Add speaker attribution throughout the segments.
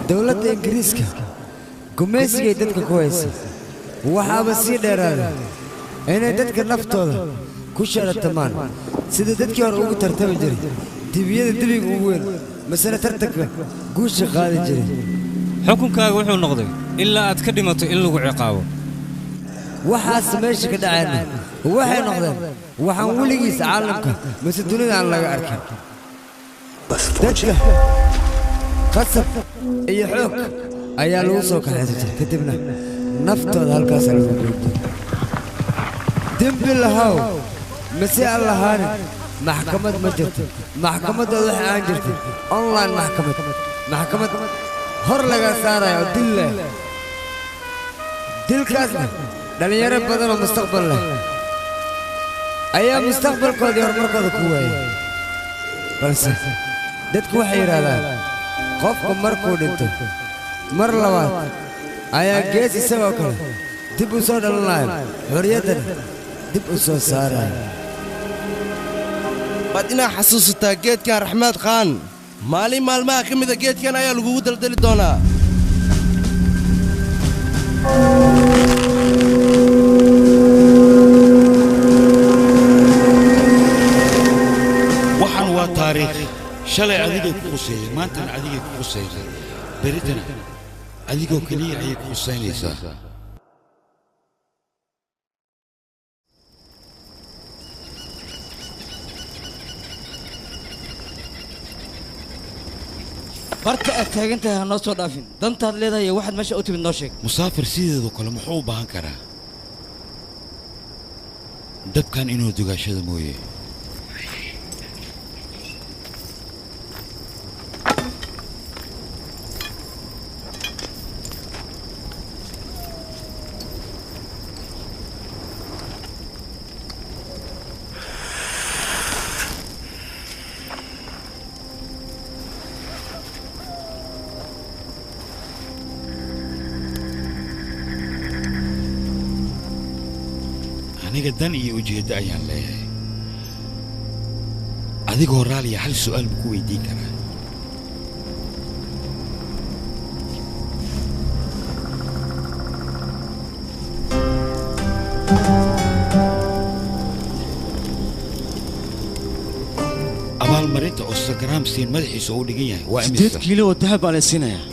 Speaker 1: Dowladda Ingiriiska gumaysigay dadka ku haysay waxaaba sii dheeraaday inay dadka naftooda ku sharatamaan sida dadkii hore ugu tartami jiray dibiyada dibiga ugu weyn masana tartanka guusha qaadi jiray.
Speaker 2: Xukunkaaga wuxuu noqday ilaa aad ka dhimato in lagu ciqaabo.
Speaker 1: Waxaas meesha ka dhacayna waxay noqdeen waxaan weligiis caalamka mase dunida aan laga arkin. Dadka qasab iyo xoog ayaa lagu soo kaxaysan jiray, kadibna naftooda halkaas lagu goobtay. Dembi lahaw mase aan lahaanin, maxkamad ma jirto. Maxkamaddooda waxay aan jirtay online maxkamad, maxkamad hor laga saarayo oo dil leh. Dilkaasna dhalinyaro badan oo mustaqbal leh ayaa mustaqbalkoodii horumarkooda ku waayay. Balse dadku waxay yidhaahdaan qofka markuu dhinto mar labaad ayaa gees isagoo kale dib u soo dhalanayo, xorriyaddana dib u soo saarayo.
Speaker 3: Waad inaa xasuusataa geedkan Raxmaad Khaan. Maalin maalmaha ka mida geedkan ayaa lagugu daldali doonaa.
Speaker 4: Waxaan waa taariikh. Shalay adigay ku quseeyay, maantana adigay ku qusaysaa, beritana adigoo keliya ayay ku qusaynaysaa.
Speaker 5: Barta aad taagan tahay ha noo soo dhaafin. Dantaad leedahay iyo waxaad meesha u timid noo sheeg.
Speaker 4: Musaafir sideedoo kale muxuu u baahan karaa dabkan inuu dugaashada mooye? Aniga dan iyo ujeeddo ayaan leeyahay. Adigoo raaliya hal su'aal buu ku weydiin karaa. Abaalmarinta oo Sagramsiin madaxiisa uu dhigan yahay waa
Speaker 5: 8
Speaker 4: imisa?
Speaker 5: Kiilo oo dahab baa la siinayaa.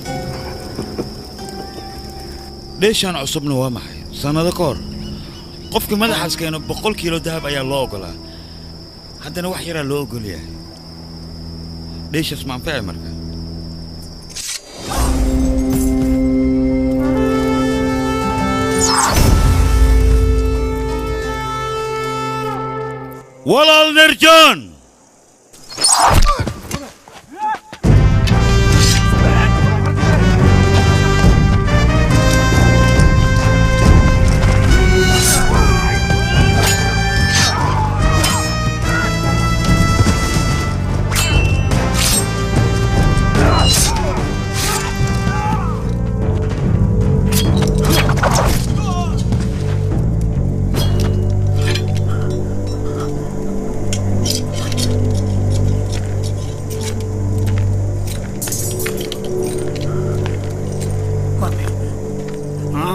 Speaker 4: Dheeshaan cusubna waa maxay? Sannado ka hor qofka madaxaas keeno 100 kiilo dahab ayaa loo ogolaa, haddana wax yaraa loo ogol yahay. Dheeshaas ma anfaci marka? Walaal Nerjan.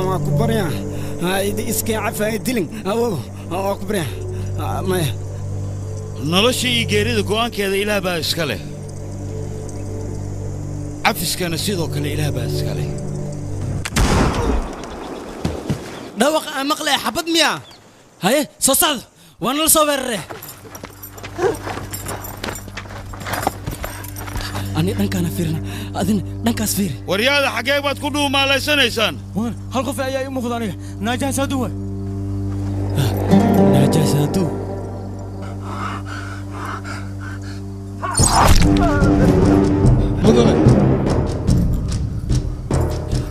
Speaker 6: Waa ku baryaa, iska cafa, dilin awow, waa ku baryaa, maya.
Speaker 4: Nolosha iyo geerida go'aankeeda Ilaah baa iska leh, cafiskana sidoo kale Ilaah baa iska leh.
Speaker 5: Dhawaqa aan maqlaya xabad miyaa? Haye, soo socda, waa nala soo weeraree. Ani dhankaana fiirina, adina dhankaas fiiri.
Speaker 4: Waryaada, xaggee baad ku dhuumaalaysanaysaan?
Speaker 7: Hal qof ayaa ii muuqda aniga, Naajaa Saadu waay.
Speaker 5: Naajaa Saadu.
Speaker 7: Mudane,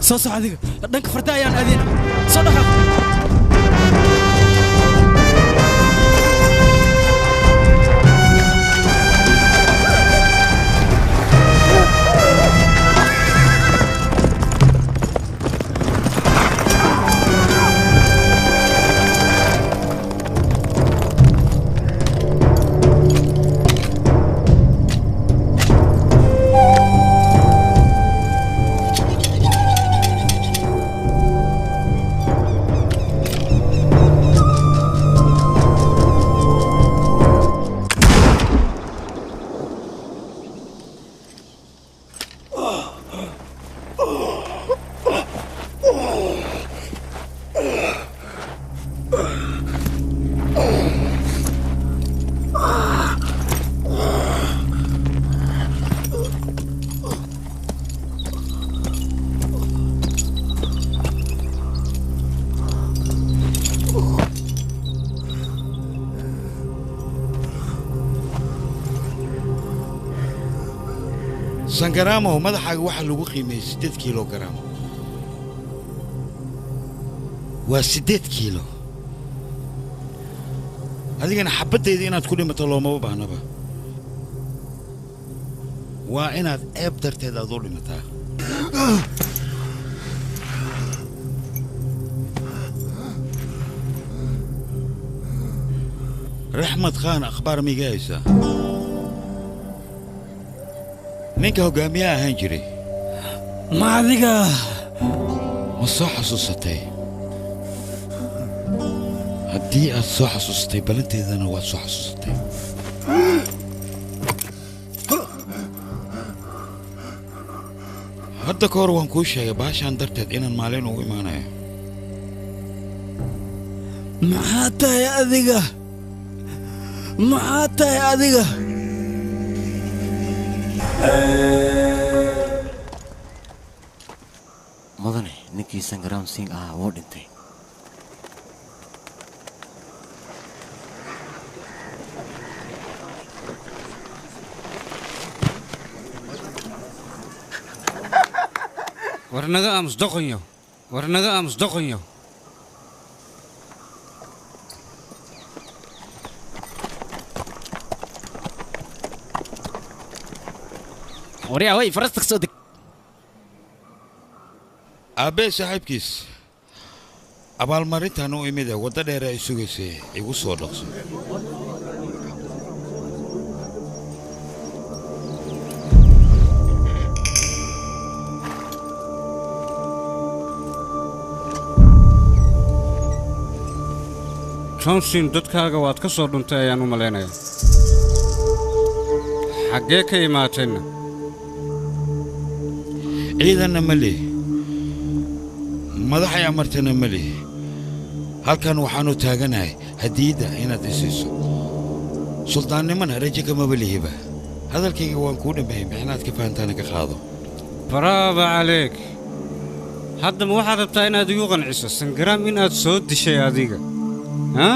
Speaker 5: soo soco adiga, dhanka farda ayaan aadayna, soo dhaqaaq.
Speaker 4: Sangaraamo madaxaaga waxaa lagu qiimeeyey 8 kiilogaraam. Waa 8 kiilo. Adigana xabaddeeda inaad ku dhimato loomaba baahnaba. Waa inaad ceeb darteed aad u dhimataa. Raxmad Khan akhbaar miiga haysaa? Ninka hoggaamiyaha ahaan jiray.
Speaker 7: Ma adiga?
Speaker 4: Ma soo xasuusatay? Haddii aad soo xasuusatay ballanteedana waad soo xasuusatay. Hadda ka hor waan kuu sheegay baashaan darteed inaan maalin ugu imaanayo.
Speaker 7: Maxaa tahay adiga? Maxaa tahay adiga?
Speaker 8: Mudane, ninkii Sangram Singh ahaa wuu dhintay.
Speaker 2: War naga aamus doqonyo. War naga aamus doqonyo.
Speaker 5: Waryaa way farasta soo deg.
Speaker 4: Aabbee saaxiibkiis abaalmarintan u imid ee waddo dheer ay sugaysay igu soo dhaqso.
Speaker 2: Johnson dadkaaga waad ka soo dhuntay ayaan u malaynayaa. Xaggee ka imaateenna?
Speaker 4: Ciidanna ma lihi, madaxay amartana ma lihi. Halkan waxaanu taaganahay hadiyadda inaad i siiso. Suldaannimana rajo kamaba lihiba. Hadalkayga waan kuu dhammeeyey, micnaad ka fahantaana ka qaado.
Speaker 2: Bravo caleek. Hadda ma waxaad rabtaa inaad igu qanciso Sangram inaad soo dishay adiga? Ha?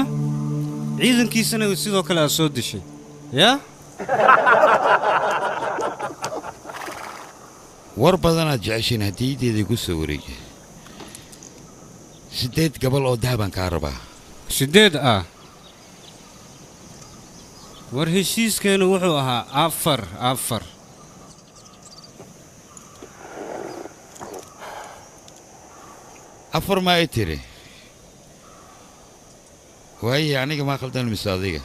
Speaker 2: Ciidankiisana sidoo kale aad soo dishay. Yaa?
Speaker 4: War badanaad jeceshiin hadiyaddeeda igu soo wareejiyay. 8 gabal oo dahabaan kaa rabaa.
Speaker 2: 8 ah? War heshiiskeenu wuxuu ahaa 4 4.
Speaker 4: 4 ma ay tiri? Waaye aniga maa khaldan mise adiga?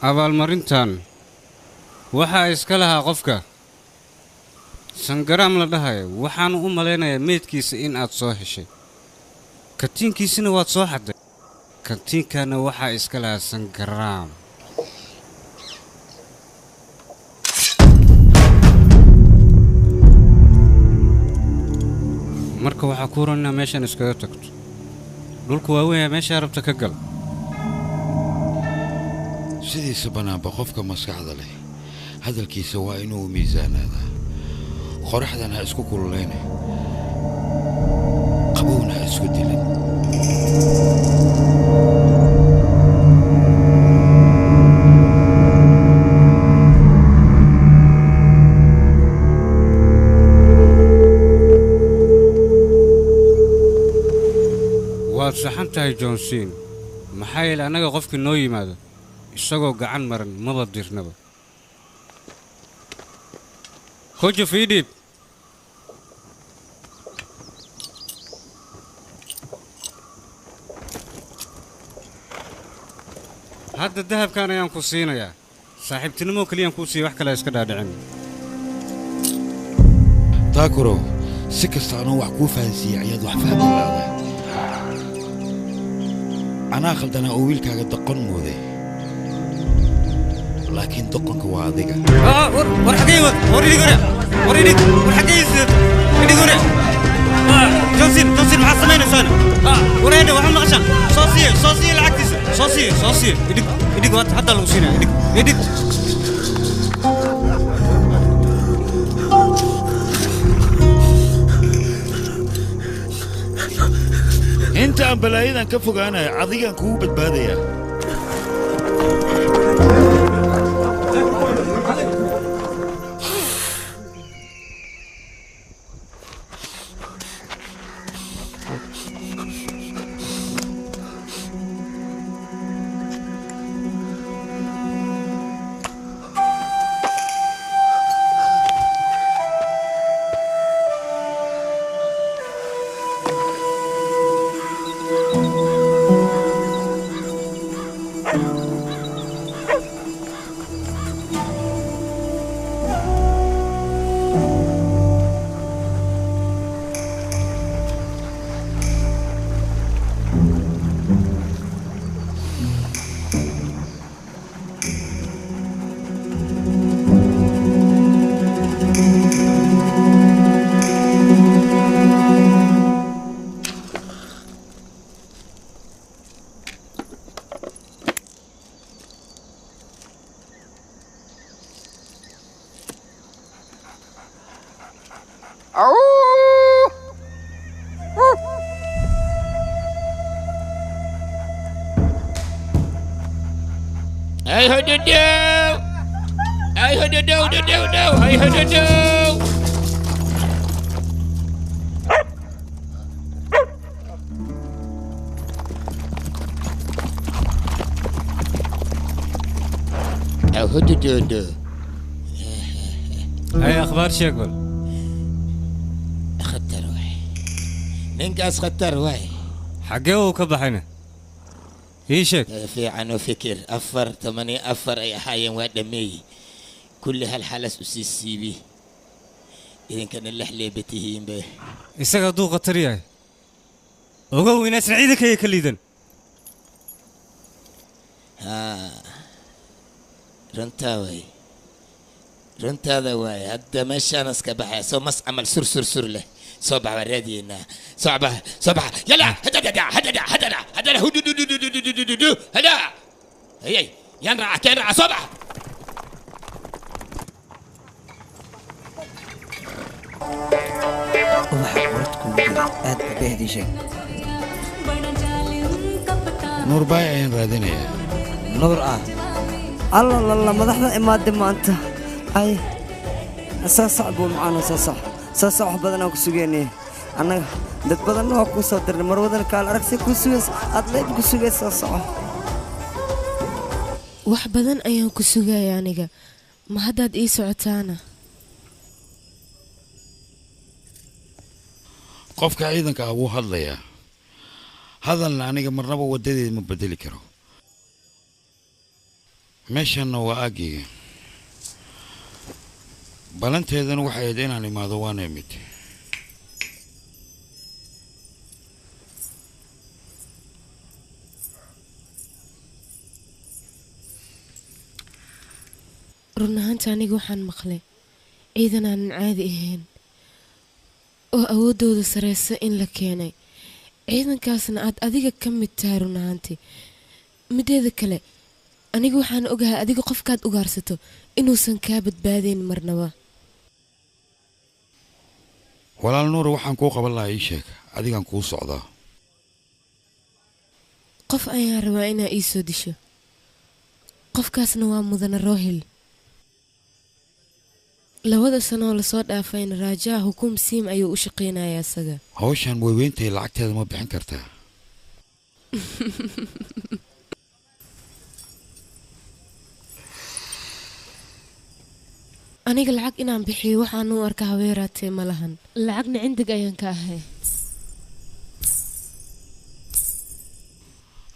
Speaker 2: Abaalmarintan waxaa iska lahaa qofka Sangram la dhahayo. Waxaan u malaynayaa meydkiisa in aad soo heshay. Katiinkiisina waad soo xadday. Katiinkana waxaa iska lahaa Sangram. Marka waxaa kuu ron inaa meeshan iskaga tagto. Dhulku waa weyn yahay, meeshaa rabta ka gal.
Speaker 4: Sidiisa bannaanba qofka maskaxda leh hadalkiisa waa inuu miisaanaadaa. Qoraxdan ha isku kululeyne, qabowna ha isku dilin.
Speaker 2: Waad saxan tahay Johnson. Maxaa yeelay annaga qofkii noo yimaado isagoo gacan maran maba dirnaba. Hojo fiidhiib. Hadda dahabkan ayaan ku siinayaa. Saaxiibtinimo keliyaan kuu siiya, wax kale ha iska dhaadhicin.
Speaker 4: Taakurow, si kasta anoo wax kuu fahansiiyey ayaad wax fahmi la'dahay. Anaa khaldanaa oo wiilkaaga doqon mooday. Laakiin doqonka waa adiga.
Speaker 2: War xaggee wad? War idhig hore. War idhig. War xaggee sidaad? Idhig hore. Johnson, Johnson, maxaad samaynaysaan? War eedhe, waxma maqashaan? Soo siiye, soo siiye lacagtiisa. Soo siiye, soo siiye. Idhig, idhig, waad hadda lagu siinaya. Idhig, idhig.
Speaker 4: Inta aan balaayadan ka fogaanayo adigaan kugu badbaadayaa.
Speaker 9: Ay hododow. Ay hododow dodow dow. Ay hododow. Ay hododow.
Speaker 2: هاي اخبار شيقول
Speaker 9: khatar waay. Ninkaas khatar waay.
Speaker 2: Xaggee uu ka baxayna ii sheeg.
Speaker 9: Fiican u fikir 4 8 4 ay ahaayeen waa dhameeyey kulli hal xalas u sii siibi idinkana lix leeba tihiin be.
Speaker 2: Isaga hadduu khatar yahay ogow inaysan ciidankayga ka liidan.
Speaker 9: Haa runtaa waay runtaada waay. Hadda meeshaan iska baxaya soo mas camal sur sur sur leh soo bax baan raadiyeynaa soo bax soo bax yalla hadada hadada hadada hadada hudududududududu hada hayay yaan raaca keen raaca soo bax.
Speaker 1: Ubaxa quradku jira aad ba sheeg.
Speaker 4: Nuur baay ayaan raadinayaa.
Speaker 1: Nuur ah alla alla madaxda imaade maanta. Ay soo soc buu macaano soo soc soo soc wax badan aan ku sugeynay annaga dad badan waa kuu soo dirnay marwadan kaal aragsi ku sugaysa aad leeb ku sugaysa soo soco.
Speaker 10: Wax badan ayaan ku sugaya aniga ma haddaad ii socotaana.
Speaker 4: Qofka ciidanka ah wuu hadlayaa hadalna aniga marnaba wadadeeda ma bedeli karo. Meeshanna waa aaggayga balanteedana waxay ahayd inaan imaado waana imid.
Speaker 10: Run ahaanta aniga waxaan maqlay ciidan aanan caadi ahayn oo awooddooda sareysa in la keenay ciidankaasna aad adiga ka mid tahay run ahaantii. Mideeda kale aniga waxaan ogahay adiga qofkaad ugaarsato inuusan kaa badbaadayn marnaba.
Speaker 4: Walaal Nuur waxaan kuu qaban lahaa ii sheeg adigaan kuu socdaa.
Speaker 10: Qof ayaan rabaa inaa ii soo disho qofkaasna waa mudane Rohil. 2 sano oo lasoo dhaafayna Raajaa Hukum Siim ayuu u shaqaynayaa isaga.
Speaker 4: Hawshan weyweyntahay lacagteeda ma bixin kartaa?
Speaker 10: Aniga lacag inaan bixiyo waxaan u arkaa habeeraatee ma lahan lacagna cindig ayaan ka ahay.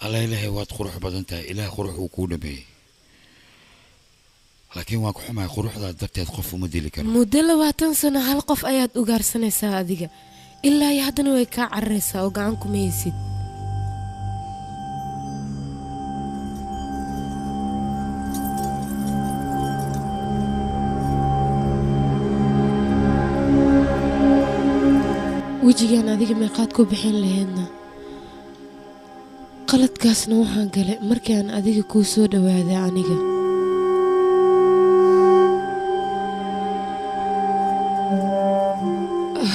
Speaker 4: Alla ilaahay waad qurux badan tahay ilaah qurux uu kuu dhameeyey laakiin waan ku xumahay quruxdaa darteed qof uma dili karo.
Speaker 10: Muddo 20 sano hal qof ayaad ugaarsanaysaa adiga ilaa iyo haddana way kaa cararaysaa oo gacan kuma haysid. Wejigaan adiga meeqaad ku bixin lahaydna qaladkaasna waxaan galay markaan adiga kuu soo dhawaaday aniga.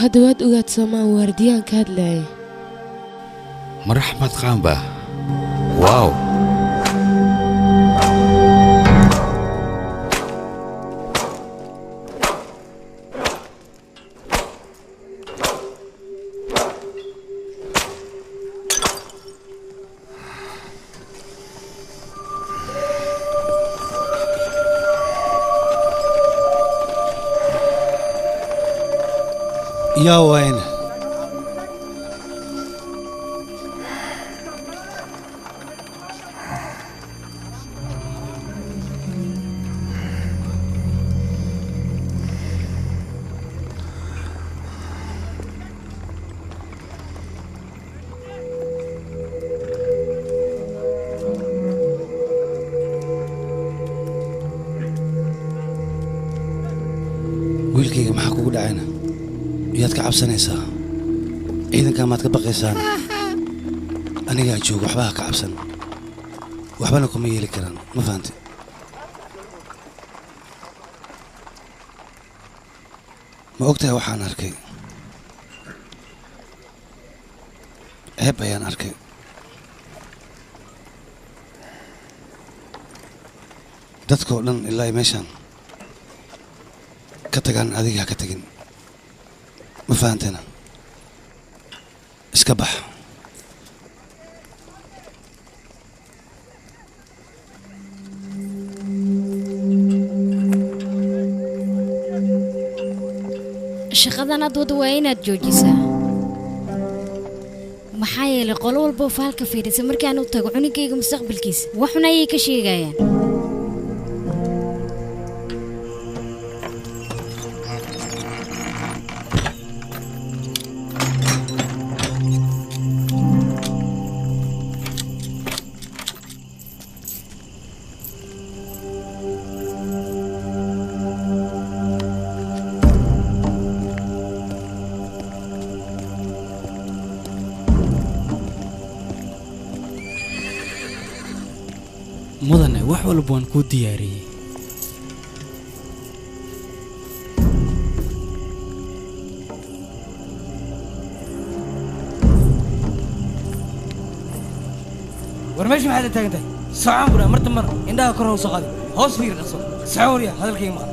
Speaker 10: Hadda waad ogaad soomaan waardiyaan ka hadlayay.
Speaker 4: Maraxmad Khan baa waaw.
Speaker 7: Yaa wayne wiilkayga maxaa kugu dhacayna? Yaad ka cabsanaysaa? Ciidankaa maad ka baqaysaan? Anigaa joogo waxba ha ka cabsan waxbana kuma yeeli karaan ma fahanti? Ma ogtahay waxaan arkay ceeb ayaan arkay. Dadka oo dhan ilaa ay meeshaan ka tagaan adiga ha ka tagin. Ma fahanteena? Iska bax.
Speaker 11: Shaqadan aad wada waa inaad joojisaa. Maxaa yeelay qolo walba oo faalka fiirisa markaan u tago cunugayga mustaqbalkiisa waxuna ayay ka sheegayaan.
Speaker 5: Mudane, wax walba waan kuu diyaariyey.
Speaker 1: War meesha maxaad la taagan tahay? Socon bura marta mar indhaha kor hoos qaadi, hoos fiir, dhaqso socon. Wariya hadalkayga maqal.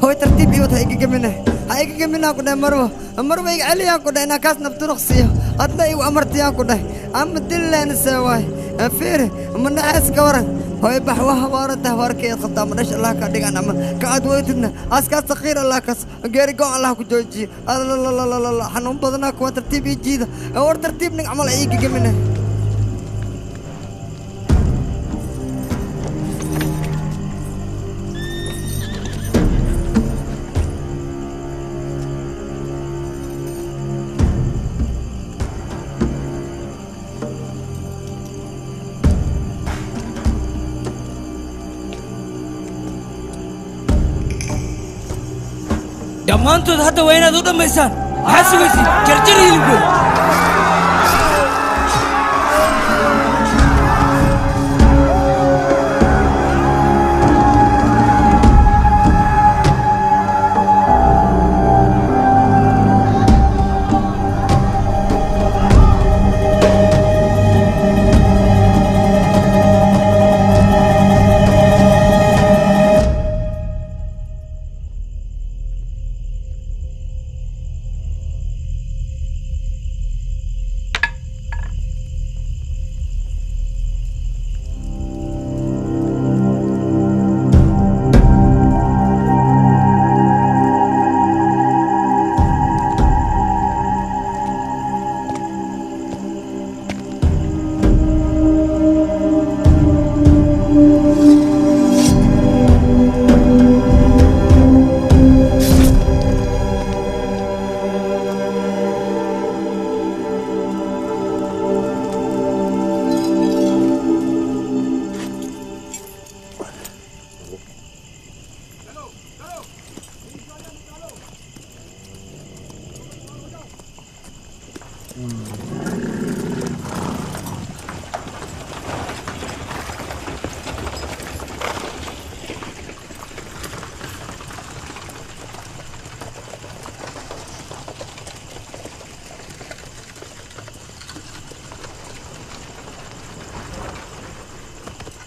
Speaker 12: Hooy, tartiib iyo wad, ha iga gemina, ha iga gemina ku dhahay. Marwa, marwa, iga celiyaan ku dhahay. Inaan kaas nafturuqsiiyo adna igu amartiyaan ku dhahay ama dilleen see waay. Fiiri, ma naxees ka waran? Hooy, bax, waa habaaranta, habaarkeed qabtaa. Ma dhash Allah ka dhigan ama ka aad weytidna askaas saqiir Allah kas geeri goon Allah ku joojiyo. Alalalala, xanuun badanaa kuwa. Tartiib ii jiida. War tartiib nin camal ha iga gemina.
Speaker 1: Dhammaantood hadda waa inaad u dhammaysaan. Maxaad sugaysiin? Jarjar hilibkooda.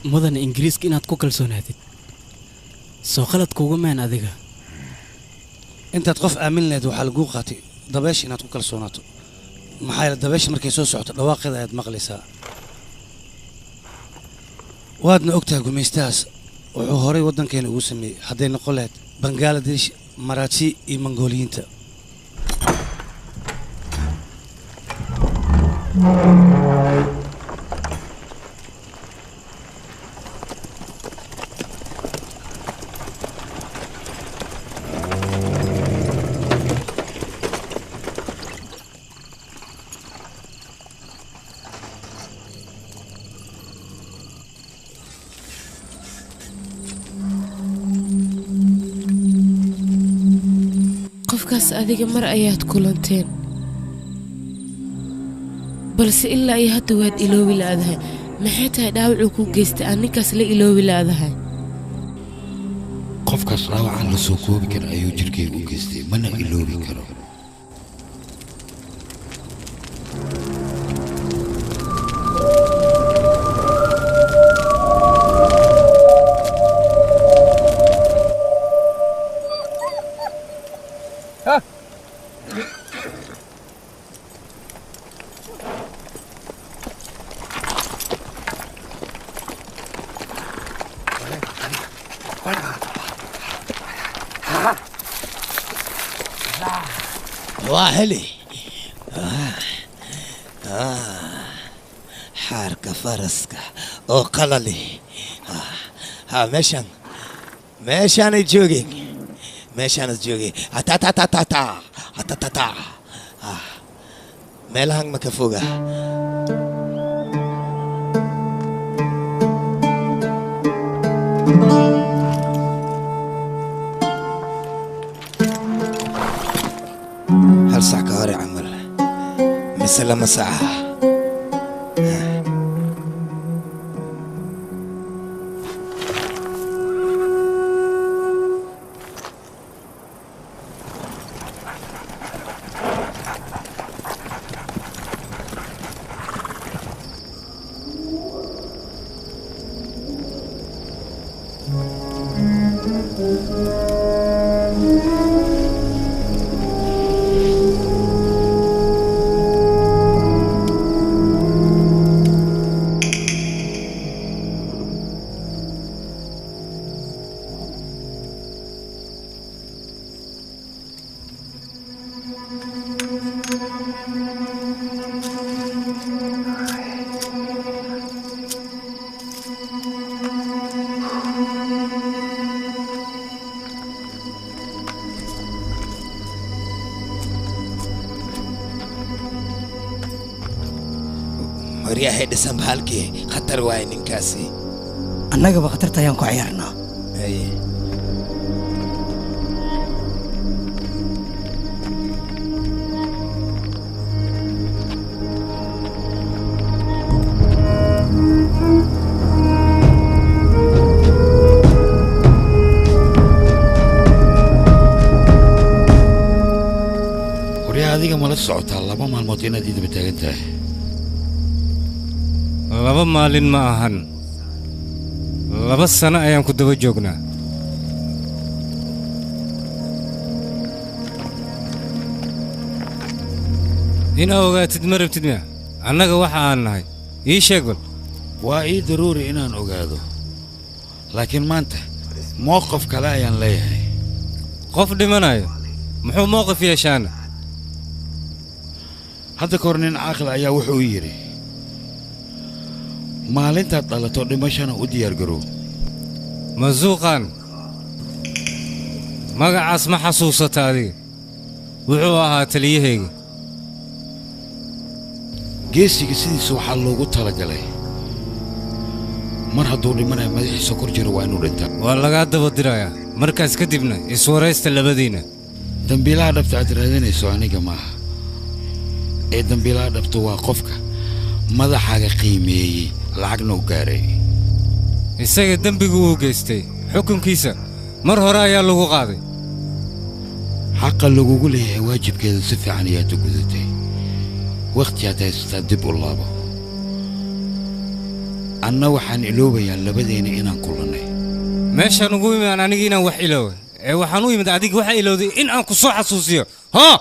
Speaker 5: Mudane, Ingiriiska inaad ku kalsoonaatid soo qalad kuuga meen adiga.
Speaker 7: Intaad qof aamin lahayd waxaa laguu qaatay dabeesha inaad ku kalsoonaato, maxaa yeele dabeesha markay soo socoto dhawaaqeeda ayaad maqlaysaa. Waadna ogtahay gumaystahaas wuxuu horay waddankeena ugu sameeyey, hadday noqon lahayd Bangaladesh, Maraati iyo Mongooliyiinta.
Speaker 10: Qofkaas adiga mar ayaad kulanteen, balse ilaa iyo hadda waad iloobi la'dahay. Maxay tahay dhaawacuu kuu geystay aan ninkaas la iloobi la'dahay?
Speaker 4: Qofkaas dhaawacaan la soo koobi kara ayuu jirkeyga u geystay, mana iloobi karo.
Speaker 9: Waa heli. Xaarka faraska oo qalali. Ha, meeshan meeshaanay joogeen, meeshaanad joogeen. Atatatata atatata, meelahan ma ka foga. Hal sac ka hore camal mise 2 saaca. Waryahay dhisan bahalkii khatar waaye ninkaasi.
Speaker 6: Annagaba khatarta ayaan ku ciyaarnaa.
Speaker 9: Haye.
Speaker 4: Waryaa, adiga mala socotaa 2 maalmood inaad ii daba taagan tahay?
Speaker 2: 2 maalin ma ahan, 2 sano ayaan ku daba joognaa. Inaa ogaatid ma rabtid miya annaga waxa aan nahay? Ii sheeg bal.
Speaker 4: Waa ii daruuri inaan ogaado, laakiin maanta mowqif kale ayaan leeyahay.
Speaker 2: Qof dhimanayo muxuu mowqif yeeshaana?
Speaker 4: Hadda kahor nin caaqil ayaa wuxuu yidhi, maalintaad dhalato dhimashana u diyaargarow.
Speaker 2: Masuuqan magacaas ma xasuusata adiga? Wuxuu ahaa taliyahayga.
Speaker 4: Geesiga sidiisa waxaa loogu talagalay mar hadduu dhimanayo madaxiisa kor jiro waa inuu dhintaa.
Speaker 2: Waa lagaa daba dirayaa markaas kadibna iswaraysta labadiina.
Speaker 4: Dambiilaha dhabta aad raadinayso aniga maaha, ee dambiilaha dhabta waa qofka madaxaaga qiimeeyey lacagna u gaaray.
Speaker 2: Isaga dembigu uu geystay xukunkiisa mar hore ayaa lagu qaaday.
Speaker 4: Xaqa lagugu leeyahay waajibkeeda si fiican ayaad u gudatay. Wakhti aad haysataa dib u laabo. Anna waxaan iloobayaa labadeena inaan kulannay.
Speaker 2: Meeshaan ugu imaan aniga inaan wax ilooba, ee waxaan u imid adiga waxa ilowday in aan ku soo xasuusiyo. Hoo!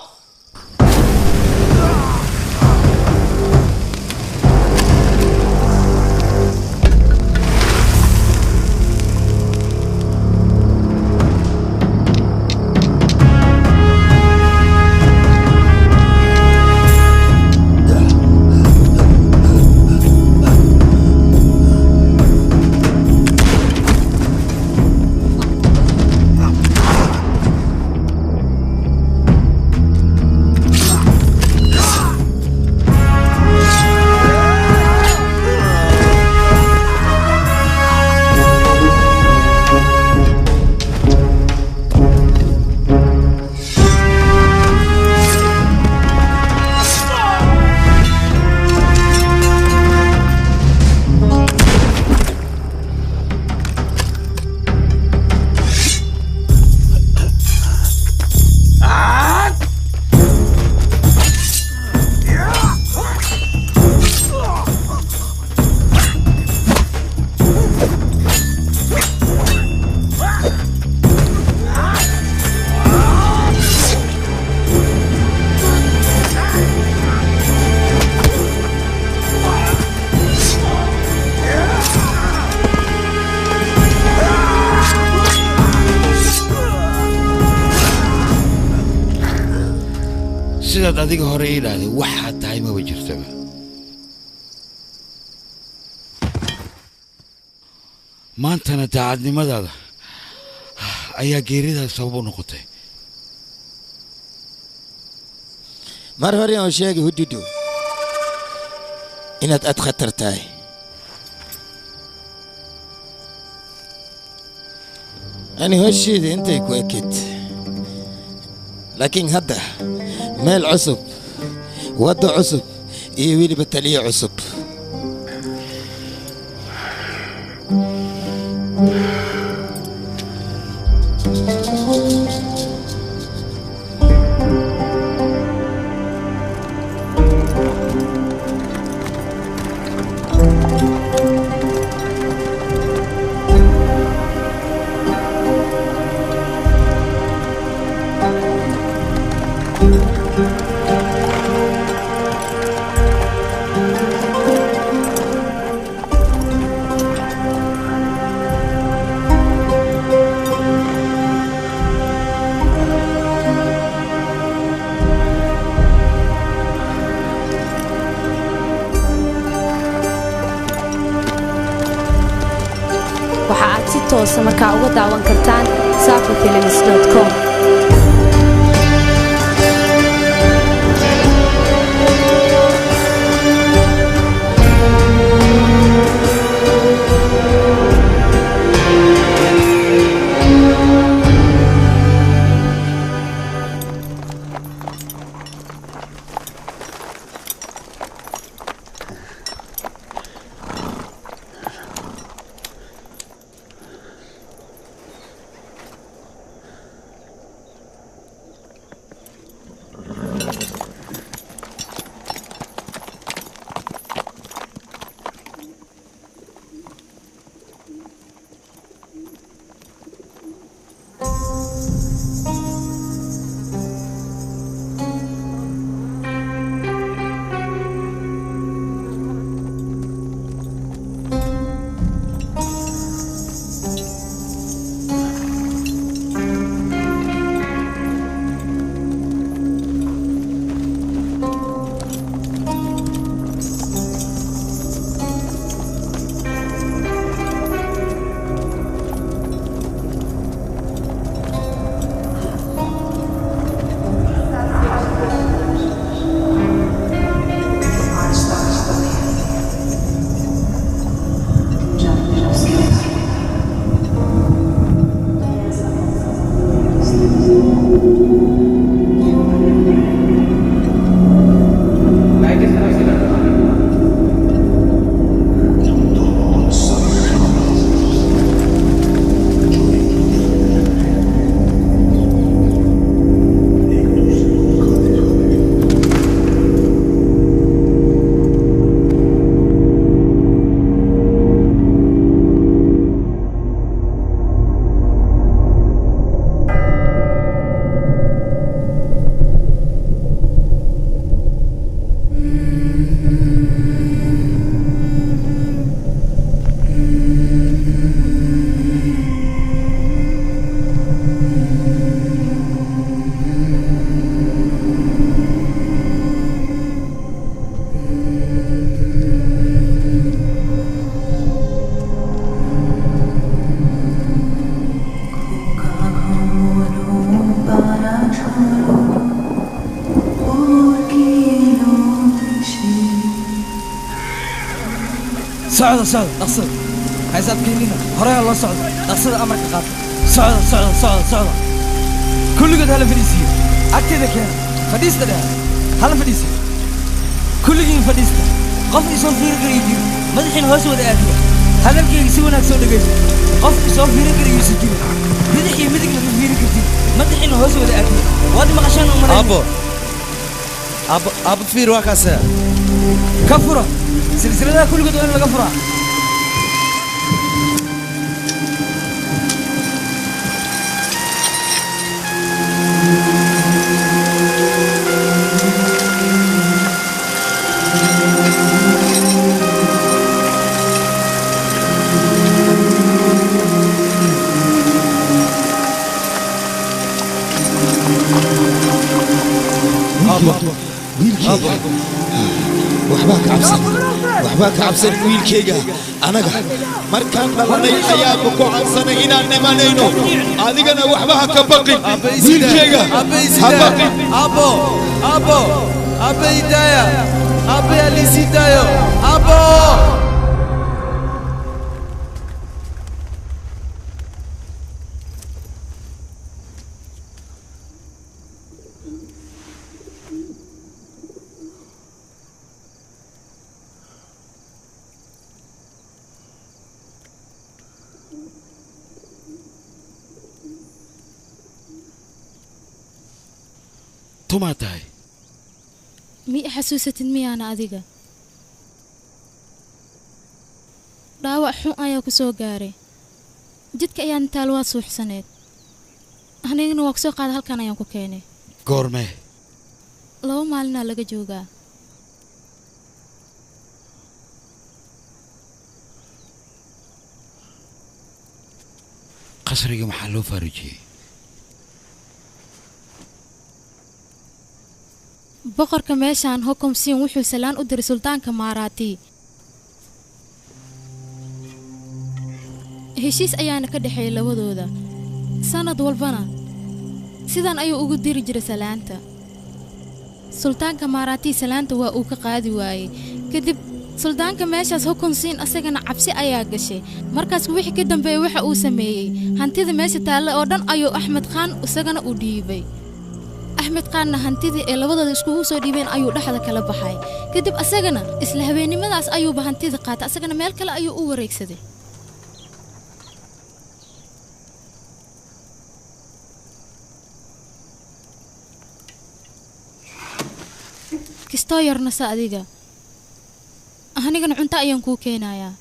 Speaker 4: Sidaad adiga hore ii dhahday waxaad tahay maba jirtaba. Maantana daacadnimadaada ayaa geeridaada sabab u noqotay.
Speaker 9: Mar hore aan sheegay hududu inaad aad khatar tahay. Ani hosheeda intay ku ekid, laakiin hadda meel cusub, waddo cusub iyo weliba taliye cusub.
Speaker 13: Waxa aad si toosa markaa uga daawan kartaan safafilms.com.
Speaker 5: Socda, socda, dhaqsada. Haysaad keenina horey loo socdo, dhaqsada, amarka qaata. Socda, socda, socda, socda. Kulligood hala fadhiisiyo, agteeda keena. Fadhiista dheh, hala fadhiisiyo. Kulligiin fadhiista. Qof isoo fiiri kara jiro, madaxiina hoos wada aadiya. Hadalkayga si wanaagsan u dhegayso. Qof isoo fiiri kara yuusan jirin. Bidix iyo midigna ma fiiri kartid, madaxiina hoos wada aadiya. Waad maqashaan u malaynaya.
Speaker 3: Aabbo, aabbo, aabbo, fiir, waa kaase.
Speaker 5: Ka fura silsiladaha kulligood, waa in laga furaa.
Speaker 3: Aabbo.
Speaker 7: Aabbo, wiilkayga waxbaa ka cabsan, waxbaa ka cabsan wiilkayga. Anaga markaan dhalanay ayaaba ku cabsanay inaan dhimanayno. Adigana waxba ha ka baqin wiilkayga, ha baqin.
Speaker 5: Aabbo, aabbo, aabbe idaaya, aabbe aliisii daayo, aabbo.
Speaker 4: Tumaa tahay?
Speaker 14: Mi i xasuusatid miyaana adiga? Dhaawac xun ayaa ku soo gaaray. Jidka ayaan taal waad suuxsaneed. Anigana waa ku soo qaada, halkan ayaan ku keenay.
Speaker 4: Goormee?
Speaker 14: 2 maalinaa laga joogaa.
Speaker 4: Qasriga maxaa loo faaruujiyey?
Speaker 14: Boqorka meeshaan Hokomsiin wuxuu salaan u diray suldaanka Maaraati. Heshiis ayaana ka dhexeeyay labadooda. Sanad walbana sidan ayuu ugu diri jiray salaanta. Sultaanka Maaraati salaanta waa uu ka qaadi waayey. Kadib suldaanka meeshaas Hokomsiin asagana cabsi ayaa gashay. Markaas wixii ka dambeeyay waxa uu sameeyey, hantida meesha taalla oo dhan ayuu Axmed Khan isagana u dhiibay. Axmed Khanna hantidii ee labadooda iskugu soo dhiibeen ayuu dhexda kala baxay. Kadib asagana isla habeennimadaas ayuuba hantida qaatay, asagana meel kale ayuu u wareegsaday. Kistoo yarnasa adiga, anigana cunto ayaan kuu keenayaa.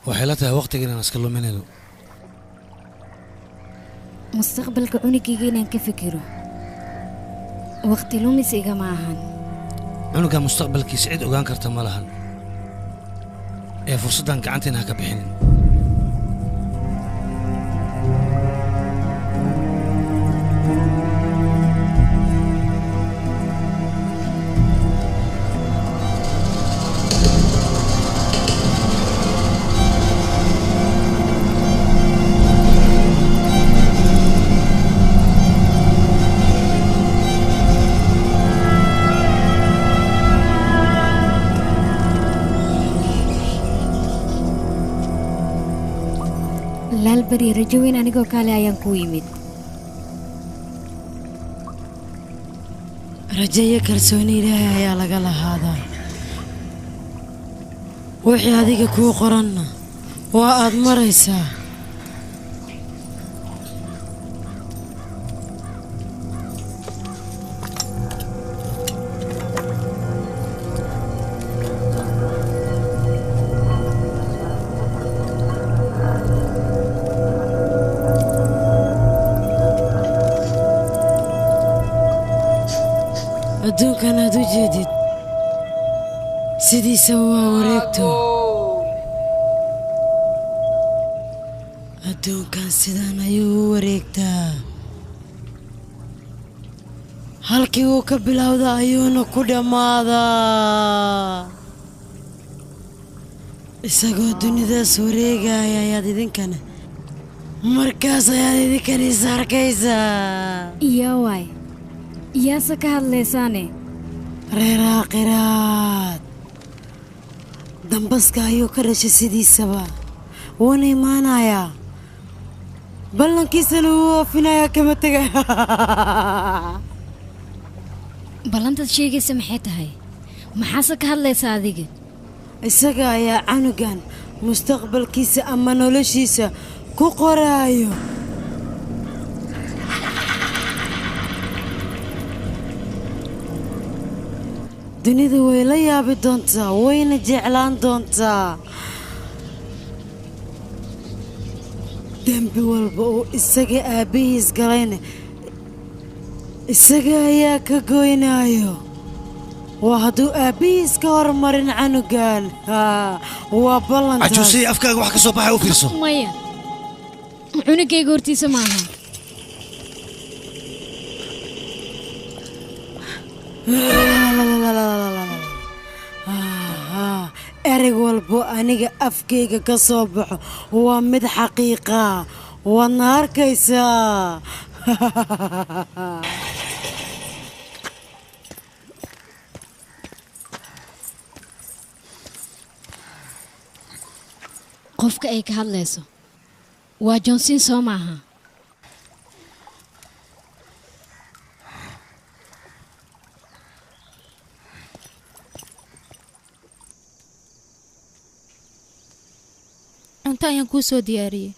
Speaker 7: Waxay la tahay waqtiga inaan iska luminayno.
Speaker 11: Mustaqbalka cunugayga inaan ka fikiro waqti lumis igama ahan.
Speaker 7: Cunuga mustaqbalkiisa cid ogaan karta ma lahan, ee fursaddan gacanteena ha ka bixinin.
Speaker 11: Laalbari, rajo weyn anigoo kaale ayaan kuu yimid.
Speaker 15: Rajo iyo kalsooni Ilaahay ayaa laga lahaadaa. Wixii adiga kuu qoranna waa aad maraysaa. Adduunkan aad u jeedid sidiisa waa wareegto. Adduunkan sidaan ayuu u wareegtaa. Halkii uu ka bilowda ayuuna ku dhammaadaa. Isagoo dunidaas wareegaya ayaad idinkana markaas ayaad idinkana is arkaysaa.
Speaker 11: Iyo waay, yaase ka hadlaysaane?
Speaker 15: Reer aakhiraad dambaska ayuu ka dhashay sidiisaba, wuuna imaanayaa, ballankiisana wuu oofinayaa, kama tegaya.
Speaker 11: Ballantaad sheegaysa maxay tahay? Maxaase ka hadlaysaa adiga?
Speaker 15: Isaga ayaa canugan mustaqbalkiisa ama noloshiisa ku qoraayo. Dunida way la yaabi doontaa, wayna jeclaan doontaa. Dembi walba oo isaga aabbihiis galayna isaga ayaa ka goynayo. Waa hadduu aabbihiis ka hormarin canugan. Waa ballantaas.
Speaker 7: Cajuusay, afkaaga wax ka soo baxay u fiirso.
Speaker 11: Maya, cunugayga hortiisa maaha.
Speaker 15: Ereg walbo aniga afkayga ka soo baxo waa mid xaqiiqa, waadna arkaysaa.
Speaker 11: Qofka ay ka hadlayso waa Johnson, soo maaha?
Speaker 14: Cunto ayaan kuu soo diyaariyey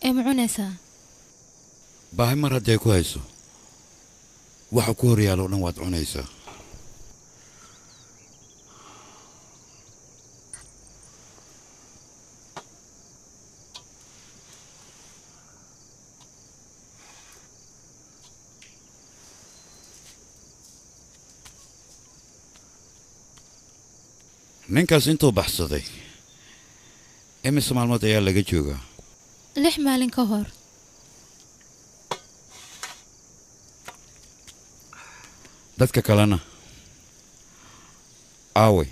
Speaker 14: ee ma cunaysaa?
Speaker 4: Baahi mar hadday ku hayso, waxa ku hor yaalo dhan waad cunaysaa. Ninkaas intuu baxsaday imise maalmood ayaa laga joogaa?
Speaker 14: 6 maalin ka hor.
Speaker 4: Dadka kalena aaway?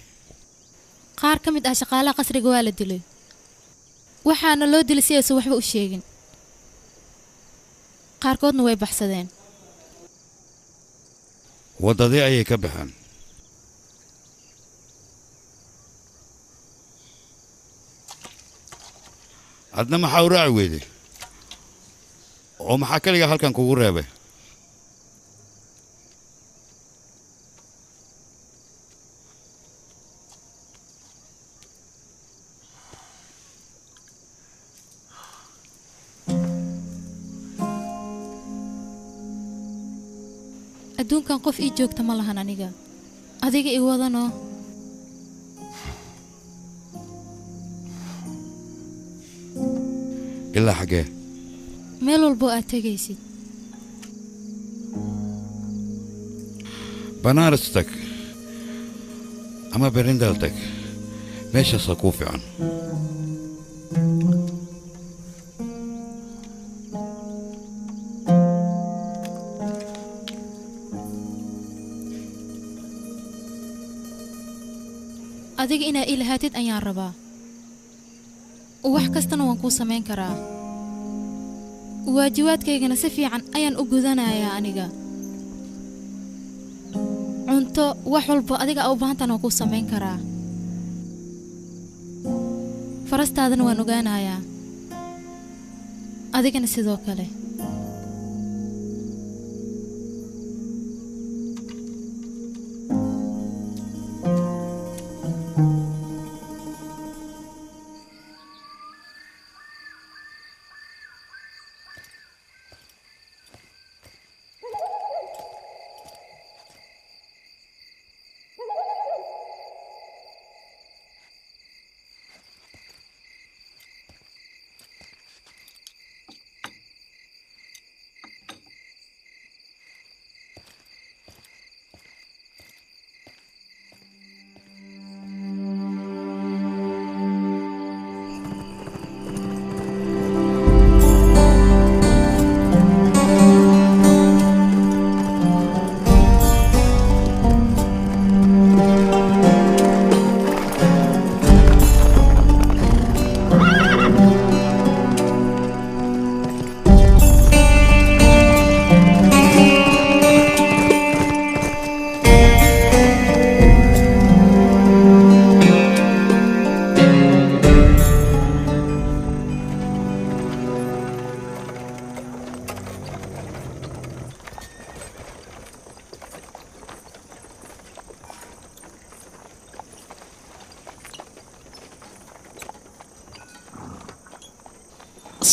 Speaker 14: Qaar ka mid ah shaqaalaha qasriga waa la dilay, waxaana loo dilay si aysan waxba u sheegin. Qaarkoodna way baxsadeen.
Speaker 4: Waddadii ayay ka baxeen. Adna maxaa u raaci weyday oo maxaa kaligaa halkan kugu reebay?
Speaker 14: Adduunkan qof ii joogta ma lahan aniga, adiga i wadanoo.
Speaker 4: Ilaa xaggee?
Speaker 14: Meel walboo aad tegaysid.
Speaker 4: Banaaras tag ama Berindal tag, meeshaasaa kuu fiican.
Speaker 14: Adiga inaa ii lahaatid ayaan rabaa, wax kastana waan kuu samayn karaa. Waajibaadkaygana si fiican ayaan u gudanayaa aniga. Cunto, wax walba adiga u baahantaan waan kuu samayn karaa. Farastaadana waan ogaanayaa, adigana sidoo kale.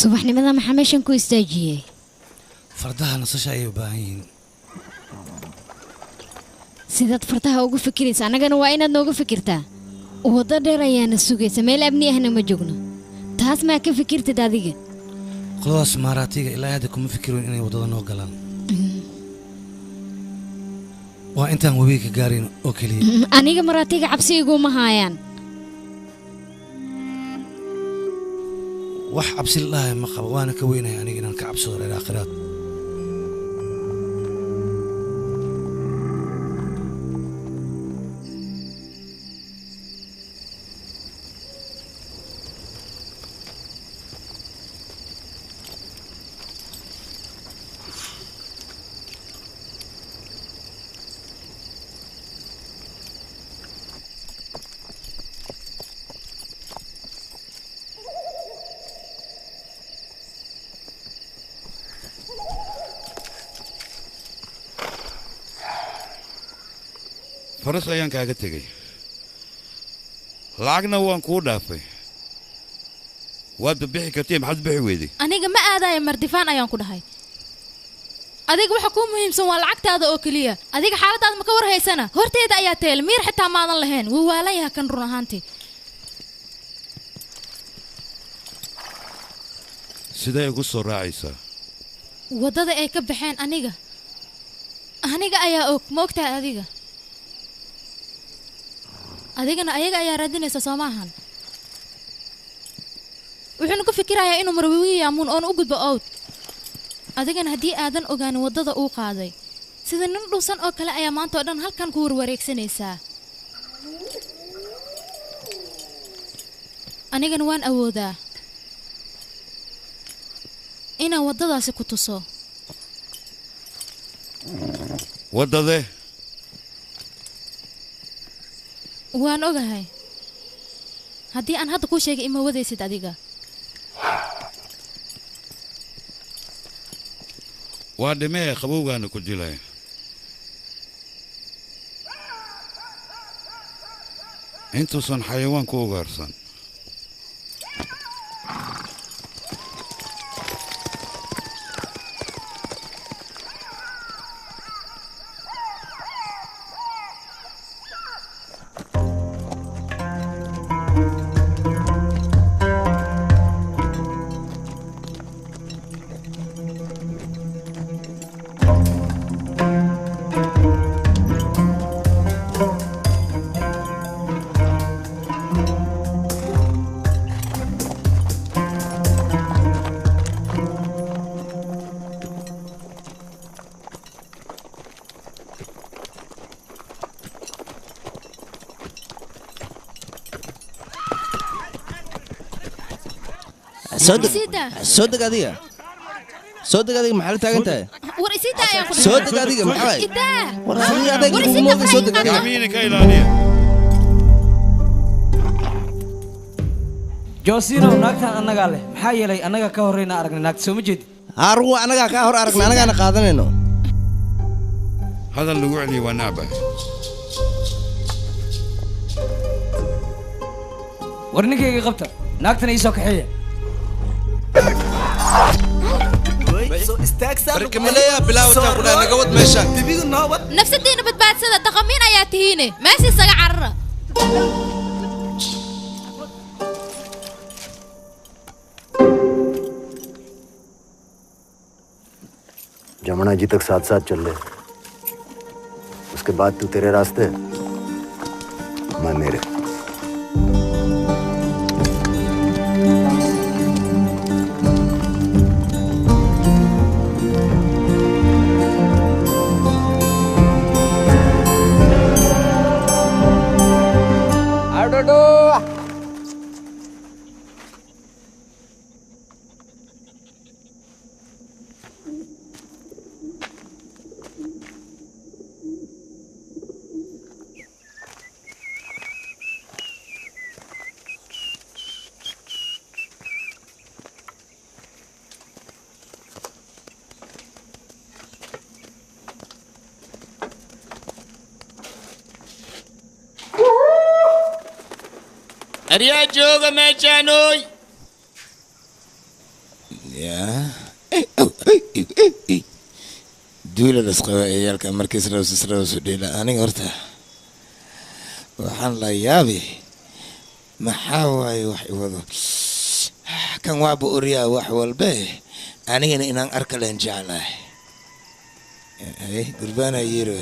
Speaker 11: Subaxnimada maxaa meeshan ku istaajiyey?
Speaker 7: Fardaha nasasha ayay u baahan yihiin.
Speaker 11: Sidaad fartaha ugu fikiraysa annagana waa inaad nooga fikirtaa. Waddo dheer ayaana sugaysa, meel amni ahna ma joogno. Taas maa ka fikirtid adiga?
Speaker 7: Qoladaas maaraatiga ilaa hadda kuma fikirin inay waddada noo galaan. Waa intaan webiga ka gaarin oo keliya.
Speaker 11: Aniga maraatiga cabsi iguma haayaan.
Speaker 7: Wax cabsi la dhahayo ma qabo, waana ka weynaya aniga inaan ka cabsado reer aakhiraad.
Speaker 4: Faras ayaan kaaga tegey, lacagna waan kuu dhaafay. Waad bixi kartay, maxaad bixi weyday?
Speaker 14: Aniga ma aadaya mardifaan ayaan ku dhahay. Adiga waxa kuu muhiimsan waa lacagtaada oo keliya. Adiga xaaladaada ma ka war haysana? Horteeda ayaa teel miir xitaa maadan lahayn. Wuu waalan yahay kan run ahaantii.
Speaker 4: Sidee igu soo raacaysaa?
Speaker 14: Waddada ay ka baxeen aniga ayaa og, ma ogtahay adiga? Adigana ayaga ayaa raadinaysa soo maahan. Wuxuuna ku fikirayaa inuu marwiwiyi yaamuun oona u gudbo owd. Adigana haddii aadan ogaanin waddada uu qaaday, sida nin dhuusan oo kale ayaa maanta oo dhan halkan ku warwareegsanaysaa. Anigana waan awoodaa inaan waddadaasi ku tuso.
Speaker 4: Waddadee?
Speaker 14: Waan ogahay. Haddii aan hadda kuu sheegay ima wadaysid adiga.
Speaker 4: Waa dhimee qabowgaana ku dilay. Intuusan xayawaan ku ugaarsan.
Speaker 3: Soo deg adiga, soo deg adiga, maxaa la taagan tahay?
Speaker 14: War isii daa ayaan ku dhahay.
Speaker 3: Soo deg adiga, maxaa?
Speaker 14: Idaa.
Speaker 3: War adiga adeeg
Speaker 14: War
Speaker 3: kugu
Speaker 14: isii daa,
Speaker 3: mooday, soo deg adiga.
Speaker 4: Gacmihiina ka ilaaliya.
Speaker 5: Joosino, naagtan annagaa leh. Maxaa yeelay annaga ka horreyna aragnay naagta, soo ma jeedid?
Speaker 3: Haa, ruwa annagaa kaa hor aragnay, annagaana qaadanayno.
Speaker 4: Hadal lagu celiyo waa nacbahay.
Speaker 5: War ninkayga qabta, naagtana ii soo kaxeeya.
Speaker 14: Nafsadiina badbaadsada, dhaqamiin ayaa tihiine. Meesha isaga carara.
Speaker 16: Jamuna जी तक साथ साथ चल ले, उसके बाद तू तेरे रास्ते, मैं मेरे।
Speaker 9: Aryaa jooga meeshaan ooy. Yaa. Duula lasqaba ciyaalka markiis raws raws dhila aniga horta waxaan la yaabi maxaa waaye wax i wado kan waaba oriyaa wax walbe anigana inaan arka leen jeclahay gurbaana yeero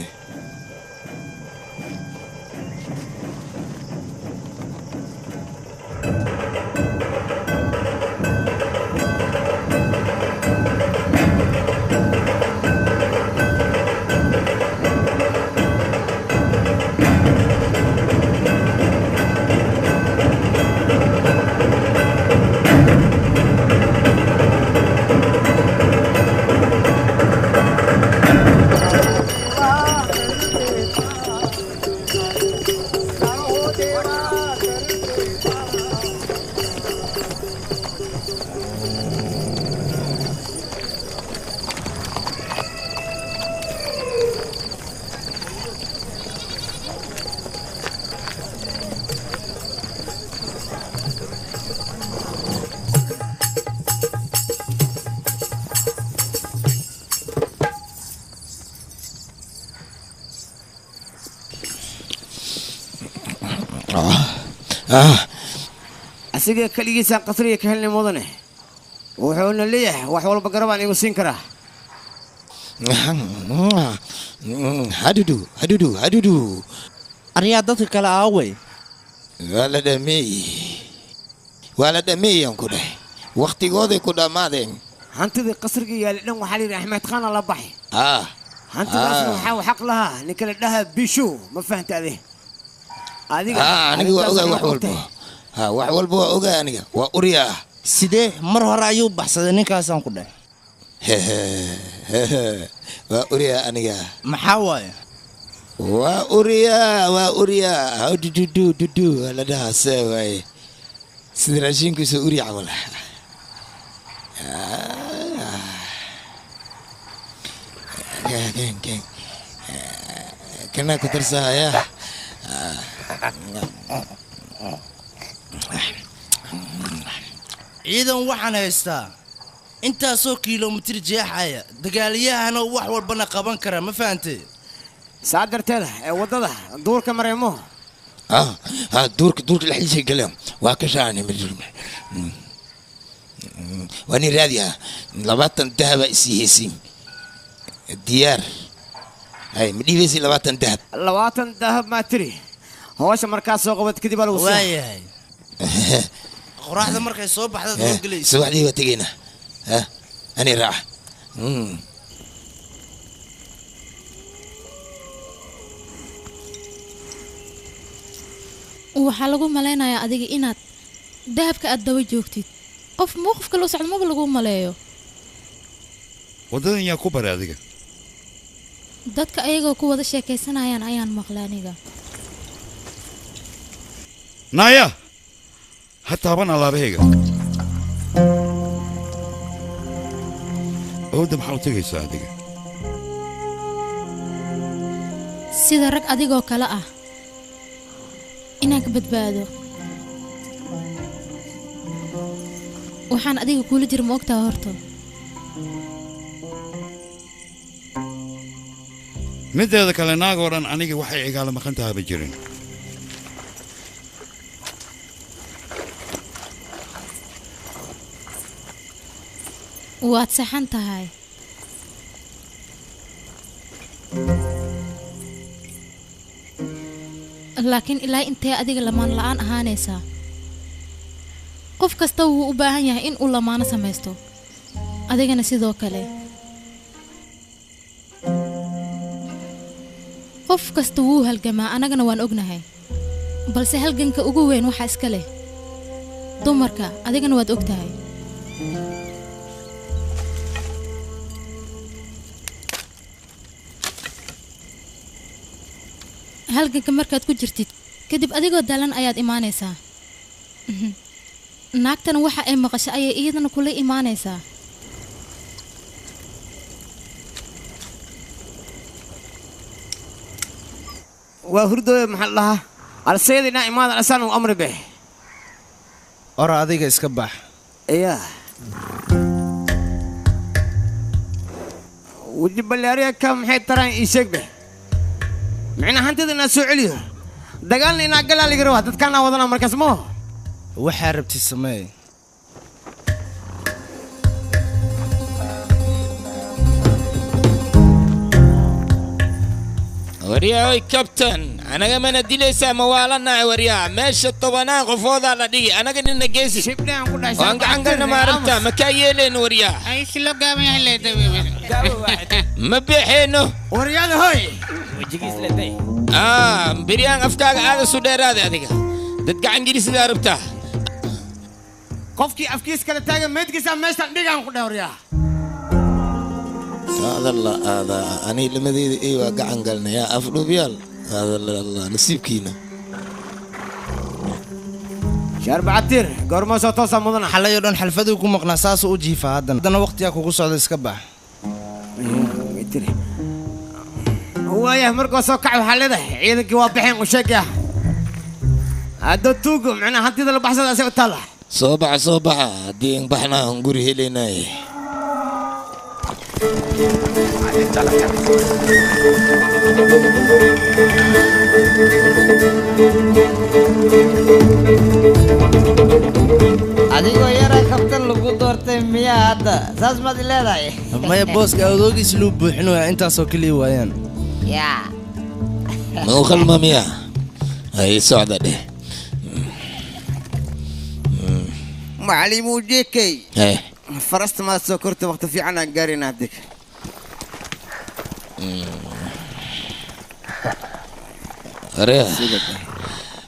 Speaker 6: asiga kaligiisaan qasriga ka helnay mudane wuxuuna leeyahay wax walba garabaan igu siin karaa
Speaker 9: hadudu hadudu hadudu
Speaker 17: aryaa dadka kale aaway
Speaker 9: waa la dhameeyey waa la dhameeyaan ku dhahay wakhtigooday ku dhammaadeen
Speaker 6: hantidii qasriga yaali dhan waxaa layidhi axmed khaana la baxay hantidaasna waxaa xaq lahaa ninka la dhahaa bishu ma fahanta ade adiga
Speaker 9: aniga waa ogaa wax walba wax walba waa ogaa aniga waa uryaa
Speaker 17: sidee mar hore ayuu baxsaday ninkaasaan ku dhahay
Speaker 9: waa uryaa aniga
Speaker 17: maxaa waaye
Speaker 9: waa uryaa waa uryaa hawdududu dudu la dhahaa see waaye sida raashinkiisa urya camal kanaa ku darsahaya
Speaker 3: ciidan waxaan haystaa intaasoo kiilomitir jeexaya dagaalyahana wax walbana qaban kara ma fahantay
Speaker 6: saa darteeda ee waddada duurka mareemo
Speaker 9: duurka duurka dhexdiisa galeen waa ka shaani waa nin raadi ah 20 dahaba isii heysiin diyaar hay ma dhiibaysi 20 dahab
Speaker 6: 20 dahab maa tiri hawsha markaa soo qabad kadib aa lagu siiya
Speaker 3: waayahay qoraxda markay soo baxda soo gelayso
Speaker 9: subaxdii waa tegaynaa ani raaca
Speaker 14: Waxaa lagu malaynayaa adiga inaad dahabka aad daba joogtid qof mowqifka loo socdo maba lagu maleeyo
Speaker 4: waddadan yaa ku baray adiga
Speaker 14: dadka ayagoo ku wada sheekaysanayaan ayaan maqlay aniga
Speaker 4: naaya ha taaban alaabahayga owda maxaa u tegaysaa adiga
Speaker 14: sida rag adigoo kale ah inaan ka badbaado waxaan adiga kuula jira ma ogtaha horta
Speaker 4: mideeda kale naag oo dhan aniga waxay igaala maqan tahaba jirin
Speaker 14: waad saxan tahay laakiin ilaa intee adiga lamaan la'aan ahaanaysaa qof kasta wuu u baahan yahay in uu lamaano samaysto adigana sidoo kale qof kasta wuu halgamaa anagana waan ognahay balse halganka ugu weyn waxaa iska leh dumarka adigana waad ogtahay halganka markaad ku jirtid kadib adigoo daalan ayaad imaanaysaa naagtana waxa ay maqasho ayay iyadana kula imaanaysaa
Speaker 6: waa hurdooya maxaa la dhahaa alsayadina imaadan asaan u amri beh
Speaker 3: ora adiga iska bax
Speaker 6: ya Weji ballaariya ka maxay taraan ii sheeg beh. Micna hantida inaa soo celiyo. Dagaalna inaa galaa laga rabaa dadkaana wadana markaas ma.
Speaker 3: Waxaa rabti samee.
Speaker 9: Waryaa oy kabtan anaga mana dilaysaa ma waalanahay waryaa meesha 10 qofoodaa la dhigi anaga nina geesi waan gacan galna ma aragtaa ma kaa yeelayno waryaa ma beexeyno
Speaker 6: waryaada hoy
Speaker 9: biryaan afkaaga aada su dheeraada adiga dad gacan gelisidaa rabtaa
Speaker 6: qofkii afkiis kala taagan meydkiisa meeshaan dhigaan ku dheh waryaa
Speaker 9: هذا الله هذا أنا لما ذي إيوه قعن قالنا يا أفلو بيال هذا الله نسيب كينا
Speaker 6: شرب عتير قرما صوتوسا مدن
Speaker 3: xalay oo dhan xalfadu ku maqnaa saas u jiifa haddana waqtiga kugu socda iska bax
Speaker 6: waayah markuu soo kacay waxaa leedahay ciidankii waa baxeen u sheegaya hadda tuugo macnaa hantida la baxsada asaga taala
Speaker 9: soo baxa soo baxa haddii in baxnaa aan guri helaynaaye
Speaker 12: adigoo yara kabtan lagu doortay miyaa hadda saas maad leedahay
Speaker 3: maya booska awdoogiis luu buuxin waaya intaasoo keliya waayaan
Speaker 12: yaa
Speaker 9: ma u khalma miya hay socda dheh
Speaker 6: macalimu jekey farasta maad soo korta waqti fiican aan gaarina adig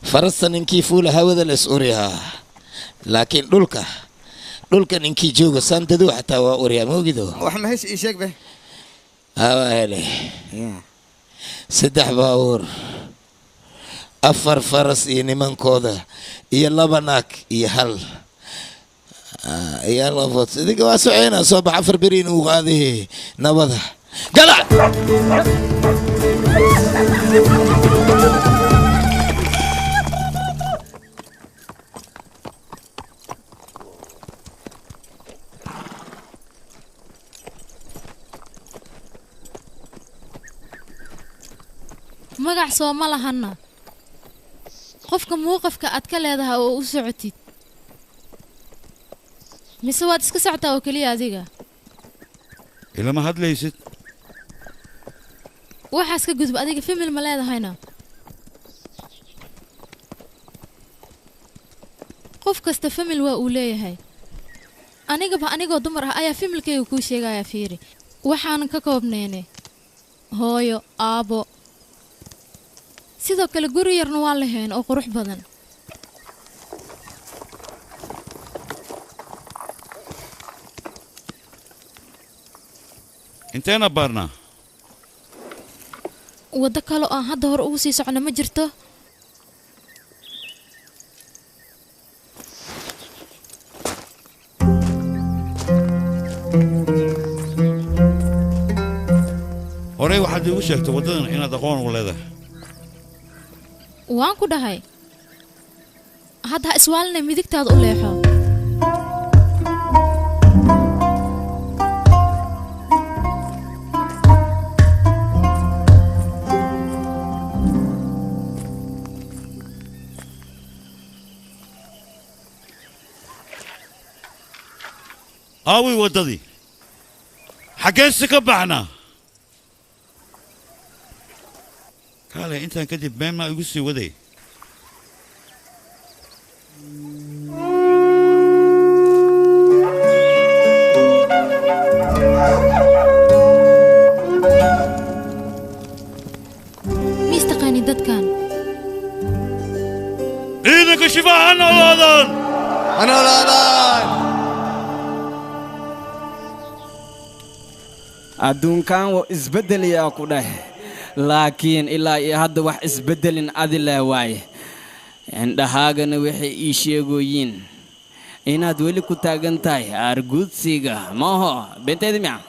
Speaker 9: farasta ninkii fuula hawada la is uriyaa laakiin dhulka dhulka ninkii jooga saandaduu xataa waa uriyaa ma ogido
Speaker 6: wax ma hesh ii sheeg be
Speaker 9: hawa hele 3 baabuur 4 faras iyo nimankooda iyo 2 naag iyo 1 iyo 1 qofood idinka waa soceynaa soo bax 4 beriin uu qaaday nabada gala
Speaker 14: magac soo ma lahanna qofka muuqafka aad ka leedahay oo u socotid mise waad iska socotaa oo keliya adiga
Speaker 4: ilama hadlaysid
Speaker 14: waxaas ka gudub adiga famil ma leedahayna qof kasta famil waa uu leeyahay anigaba anigoo dumar ah ayaa familkayga kuu sheegaya fiiri waxaanan ka koobnayne hooyo aabo sidoo kale guri yarna waan lahayn oo qurux badan
Speaker 4: inteena baarnaa
Speaker 14: waddo kale oo aan hadda hore ugu sii socno ma jirto
Speaker 4: horey waxaad iigu sheegtay waddadan inaad aqoon u leedahay
Speaker 14: waan ku dhahay hadda ha iswaalinay midigtaada u leexo
Speaker 4: aaway waddadii xaggeensi ka baxnaa kaale intaan kadib been maa igu sii waday
Speaker 14: ma istaqaanin dadkan
Speaker 4: ciidanka shifaa ha noolaadaan
Speaker 1: ha noolaadaan
Speaker 5: adduunkan waa isbeddelayaa ku dheh laakiin ilaa iyo hadda wax isbeddelin adi leh waaye indhahaagana waxay ii sheegoyiin inaad weli ku taagan tahay aarguudsiga maaho beenteedi mica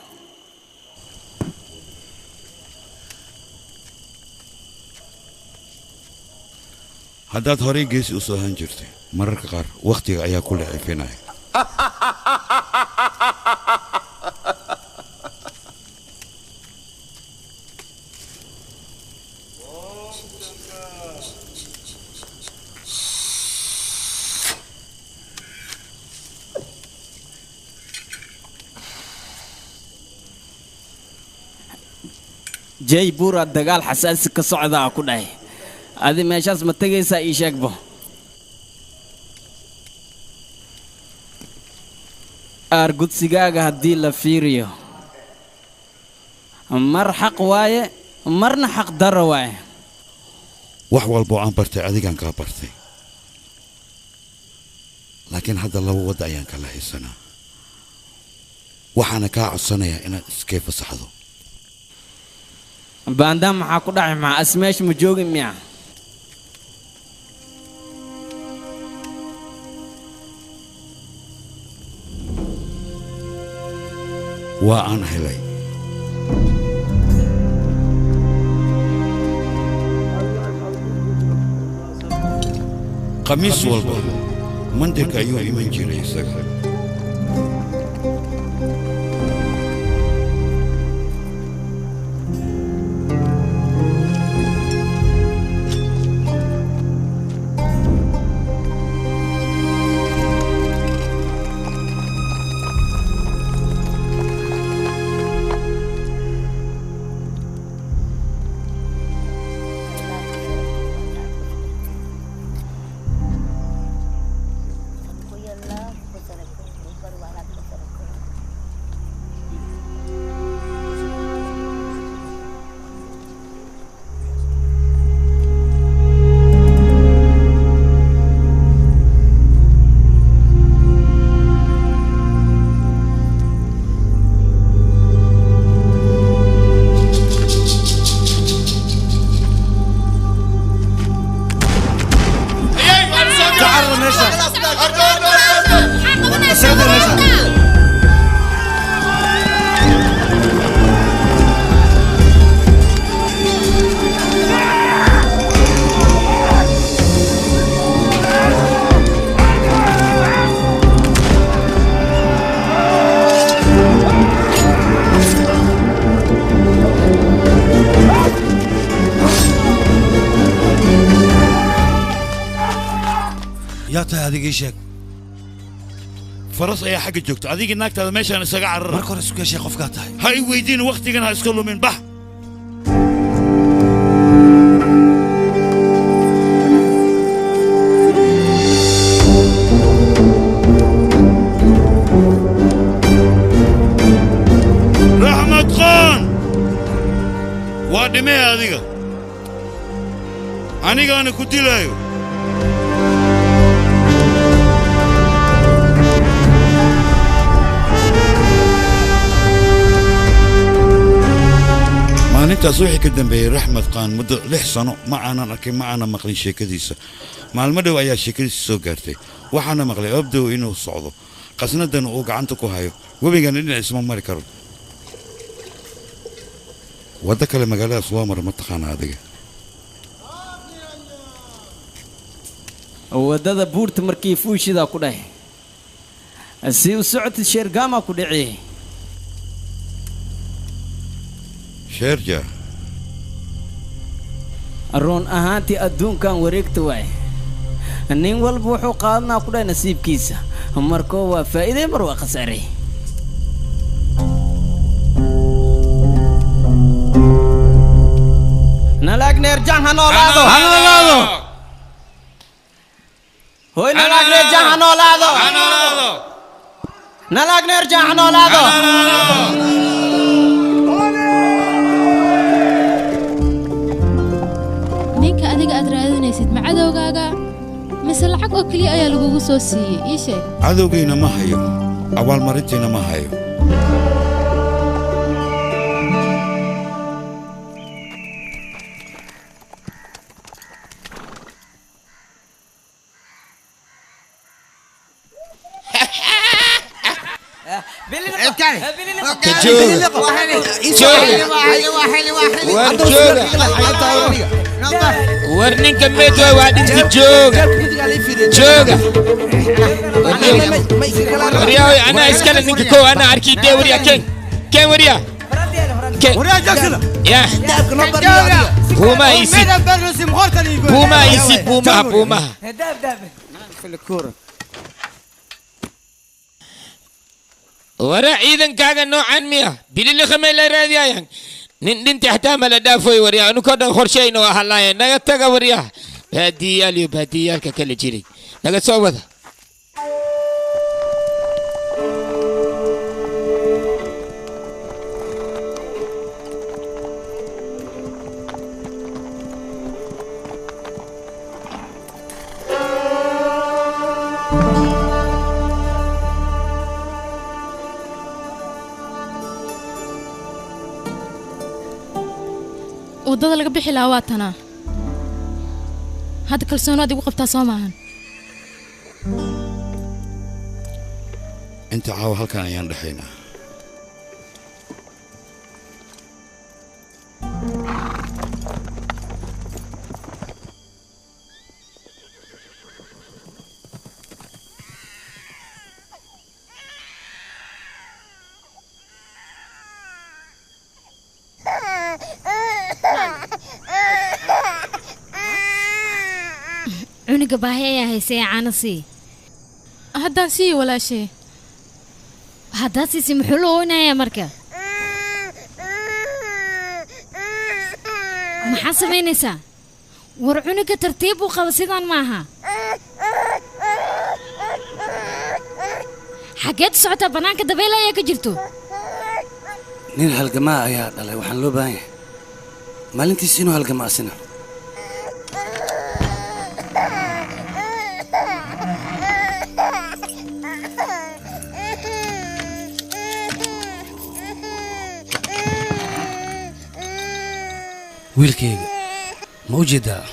Speaker 4: haddaad horey geesi u soo ahaan jirtay mararka qaar wakhtiga ayaa kuecifinaya
Speaker 18: Jaybuura dagaal xasaasi ka socdaa ku dhahay adi meeshaas ma tegaysaa ii sheegbo aargudsigaaga haddii la fiiriyo mar xaq waaye marna xaq darro waaye
Speaker 4: wax walba oo aan bartay adigaan kaa bartay laakiin hadda laba wadda ayaan kala haysanaa waxaana kaa codsanayaa inaad iskee fasaxdo
Speaker 18: baandaan maxaa ku dhacay maxaa as meesha ma joogin miya
Speaker 4: waa aan helay khamiis walba mandirka ayuu iman jiray isaga faras ayaa xagga joogta adigii naagtaada meeshaan isaga carara
Speaker 7: marka hore isku yeeshay qofkaa tahay
Speaker 4: ha i weydiin wakhtigan ha iska lumin bax raxmad qaan waa dhimee adiga anigaana ku dilaayo maalintaas wixii ka dambeeyey raxmed qaan muddo 6 sano ma aanan arkin ma aanan maqlin sheekadiisa maalmo dhow ayaa sheekadiisa soo gaartay waxaana maqlay abdow inuu socdo qasnadan uu gacanta ku hayo webigana dhinac isma mari karo waddo kale magaaladaas waa mara ma taqaana adiga
Speaker 18: waddada buurta markii fuushidaa ku dhahay si u socotid sheergaamaa ku dhici
Speaker 4: sheerja
Speaker 18: run ahaantii adduunkan wareegta waay nin walba wuxuu qaadanaa ku dhahay nasiibkiisa markoo waa faa'iiday mar waa khasaaray nalaag neerjaan ha noolaado
Speaker 4: ha noolaado
Speaker 18: hoy nalaag neerjaan ha noolaado
Speaker 4: ha noolaado
Speaker 18: nalaag neerjaan ha noolaado
Speaker 14: ninka adiga aad raadinaysid ma cadowgaaga mise lacag oo keliya ayaa lagugu soo siiyey ii sheeg
Speaker 4: cadowgayna ma hayo abaalmarintiina ma hayo
Speaker 9: war ninka meed waay waa dhinti jooga jooga waryahoy anaa iskale ninka kow anaa arkii dee warya ken ken warya ken ya Buumaha isi. Buumaha isi, buumaha, buumaha. Wara ciidankaaga noocan miya bililiqamay la raadiyayaan nin dhinti xataa ma la dhaafoy waryaa anukoo dhan qorshayno ahalaaya naga taga waryaa baadiyaal iyo baadiyaalka kala jiray naga soo wada.
Speaker 14: Waddada laga bixi lahaa waa tanaa. Hadda kalsoonaad igu qabtaa soo maahan.
Speaker 4: Inta caawa halkan ayaan dhexaynaa.
Speaker 11: Cunuga baahi ayaa haysay caano sii.
Speaker 14: Haddaan siiyo walaashee.
Speaker 11: Haddaad siisay muxuu la ooynayaa marka? Maxaa samaynaysaa? War cunuga tartiib buu qaba sidaan maaha. Xaggeed u socotaa? Bannaanka dabeyl ayaa ka jirto.
Speaker 7: Nin halgamaa ayaa dhalay, waxaan loo baahan yahay maalintiis inuu halgama asina. Wiilkayga ma u jeedaa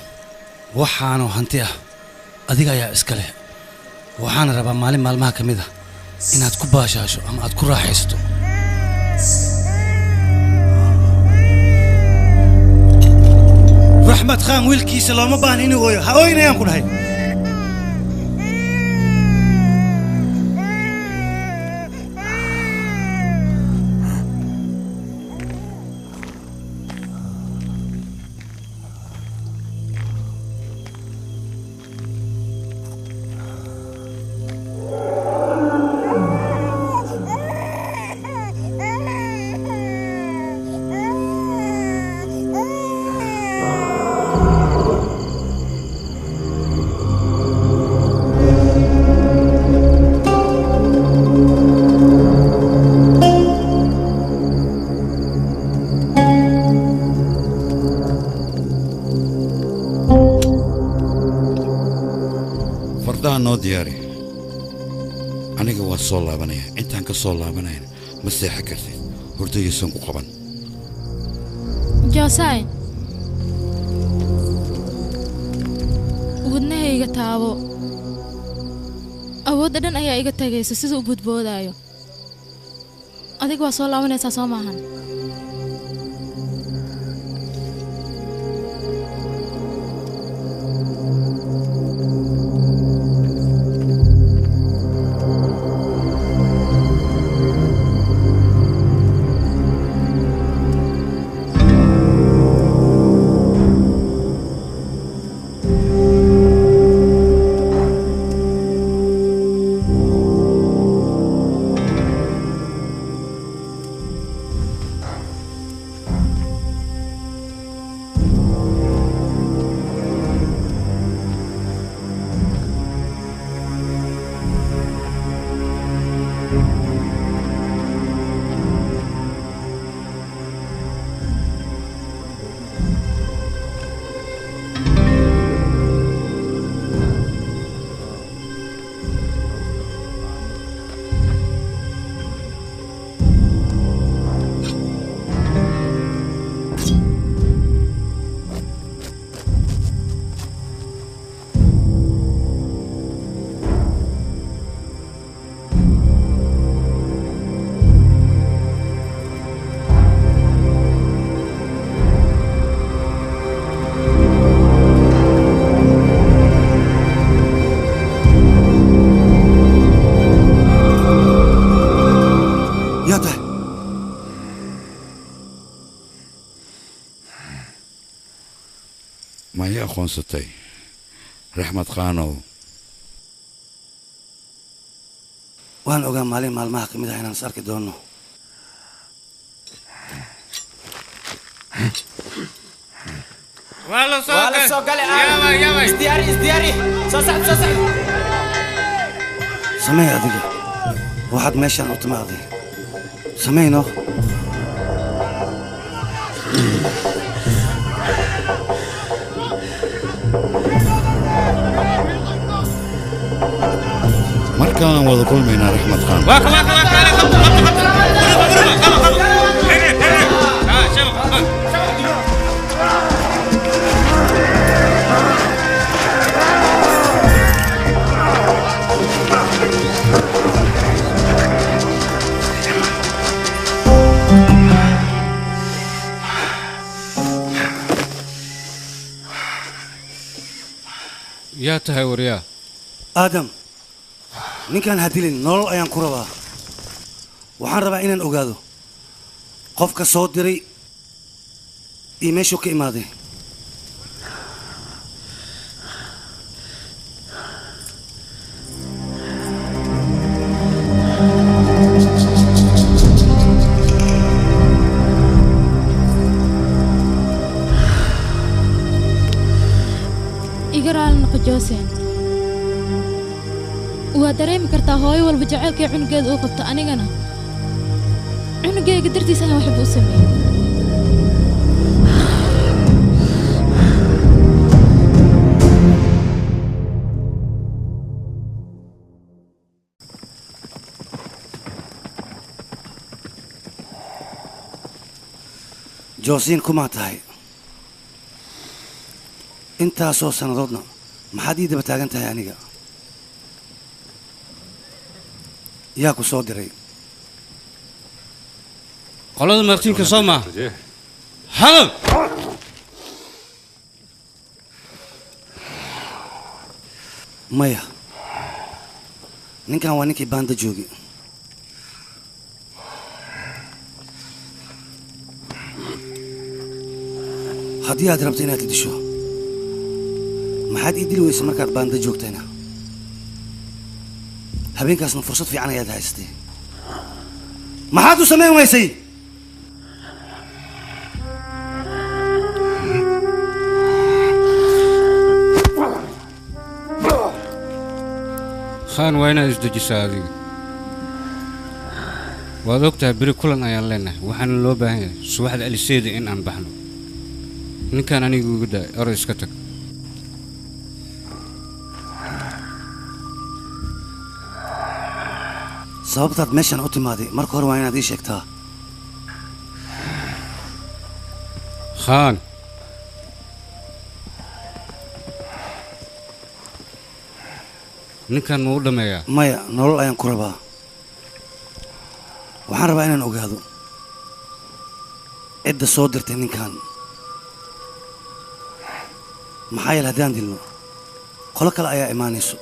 Speaker 7: waxaanoo hanti ah adiga ayaa iska leh, waxaana rabaa maalin maalmaha ka mid ah inaad ku baashaasho ama aad ku raaxaysato.
Speaker 2: Raxmad Khaan wiilkiisa looma baahna inuu ooyo, ha ooynayaan ku dhahay.
Speaker 4: Fardaha noo diyaari, aniga waa soo laabanaya. Intaan ka soo laabanayna ma seexan kartid, hurdayaysan ku qaban.
Speaker 14: Joosaay, wadnahayga taabo, awoodda dhan ayaa iga tagaysa sida u budboodaayo. Adiga waa soo laabanaysaa soo maahan?
Speaker 4: Ma ii aqoonsatay Raxmad Khaanow?
Speaker 7: Waan ogaa maalin maalmaha ka mid ah inaan is arki doono.
Speaker 2: Waa la
Speaker 5: soo galay. Isdiyaari, isdiyaari, soo socod, soo socod.
Speaker 7: Samee adiga waxaad meeshaan u timaaday, sameyno.
Speaker 4: Mar kalaan wada kulmaynaa, Raxmad Khaan.
Speaker 2: Waa ka, waa ka, waa ka, qabta, qabta, qabta. Guriga, guriga, qaba, qaba. Xirri, xirri. Ah, shabaq, shabaq.
Speaker 19: Yaa tahay waryaa?
Speaker 7: Aadam, ninkaan ha dilin, nolol ayaan ku rabaa. Waxaan rabaa inaan ogaado qofka soo diray iyo meeshuu ka imaaday.
Speaker 14: Iga raali noqo Josen, waa dareemi kartaa hooyo walba jacaylkay cunugeeda uu qabto. Anigana cunugayga dartiis ayaan waxba u sameeyey.
Speaker 7: Joosiin, kumaa tahay? Intaasoo sannadoodna maxaad ii daba taagan tahay aniga? Yaa ku soo diray?
Speaker 19: Qolada martiinka soo maaha hadal.
Speaker 7: Maya, ninkan waa ninkii baanda joogi. Haddii aad rabto inaad i disho, maxaad ii dili weysa markaad baanda joogtayna? Habeenkaasna fursad fiican ayaad haysatay, maxaad u samayn weysay?
Speaker 19: Khaan, waa inaad isdejisaa adiga. Waad og tahay beri kulan ayaan leenahay, waxaana loo baahan yahay subaxda aliseeda in aan baxno. Ninkaan aniga igu daay, oro iska tag.
Speaker 7: Sababtaad meeshan u timaaday marka hore waa inaad ii sheegtaa.
Speaker 19: Khaan, ninkan ma u dhammeeyaa?
Speaker 7: Maya, nolol ayaan ku rabaa. Waxaan rabaa inaan ogaado cidda soo dirtay ninkan, maxaa yeele haddaan dilno qolo kale ayaa imaanayso.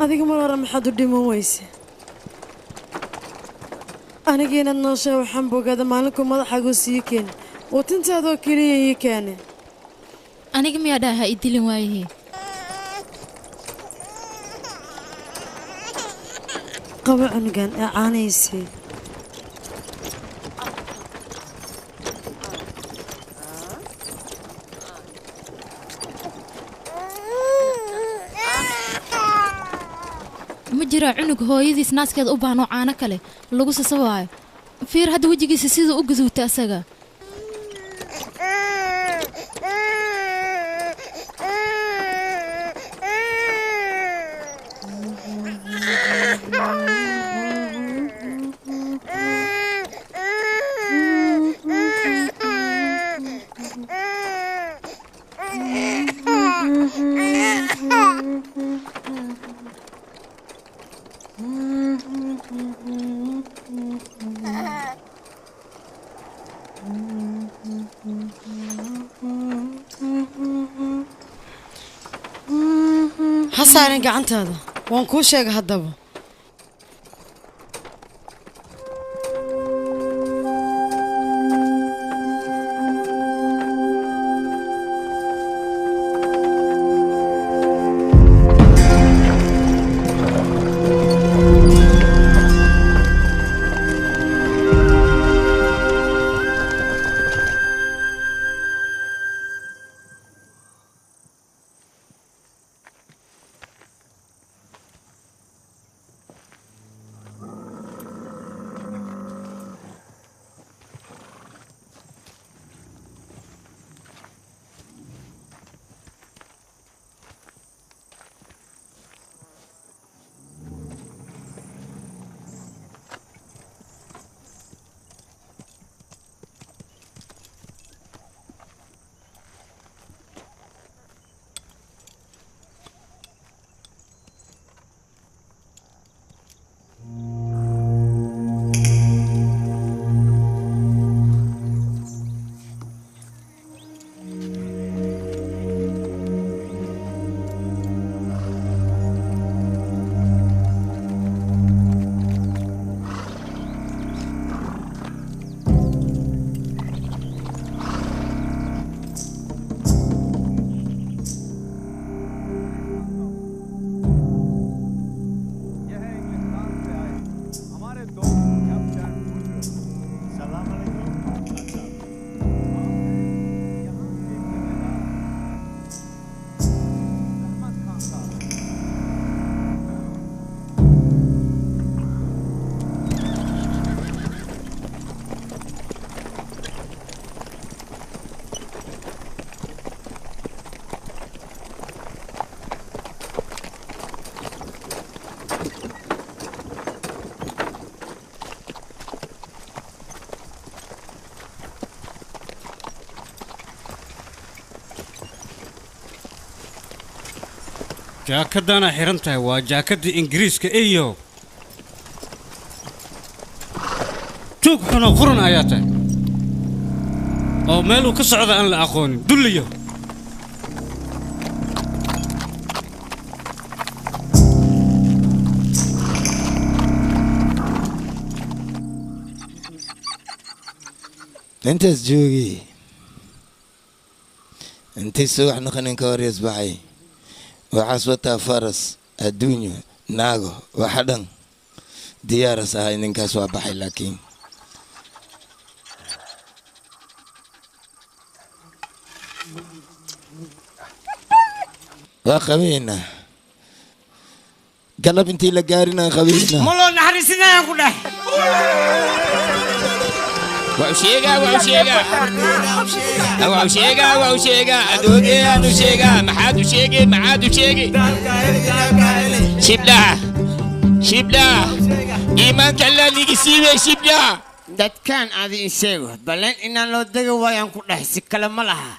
Speaker 15: Adiga mar hore maxaad u dhiman weyse? Aniga inaad nooshaa waxaan bogaada maalinkuu madaxaagu sii keeni watintaadoo keliya ii keene.
Speaker 14: Aniga miyaa dhaha i dilin waayihii?
Speaker 15: Qabo cunugan ee caanaysii.
Speaker 14: Ma jiraa cunug hooyadiis naaskeeda u baahnoo caano kale lagu sasabaayo? Fiir hadda wejigiisa siduu u guduuta asaga.
Speaker 15: saarin gacantaada. Waan kuu sheegay haddaba.
Speaker 19: Jaakadana xiran tahay waa jaakadii Ingiriiska iyo tuug xun oo quran ayaa tahay oo meel uu ka socda aan la aqoonin dulliyo.
Speaker 9: Intaas joogi intay subax noqonin ka hor isbaxay waxaas wataa faras adduunyo naago waxa dhan diyaaras ahay ninkaas waa baxay laakiin waa qabeynaa galab intii la gaarinaan qabeynaa
Speaker 6: ma loo naxariisinayaan ku dheh.
Speaker 9: Waa u sheegaa waa u sheegaa waa u sheegaa adoogayaan u sheegaa maxaad u sheegay maxaad u sheegay shibdhaha shibdhaha iimaanka allaa liigi siibay shibdhaha.
Speaker 6: Dadkaan aadi in sheego ballan inaan loo degi waayaan ku dheh si kale ma laha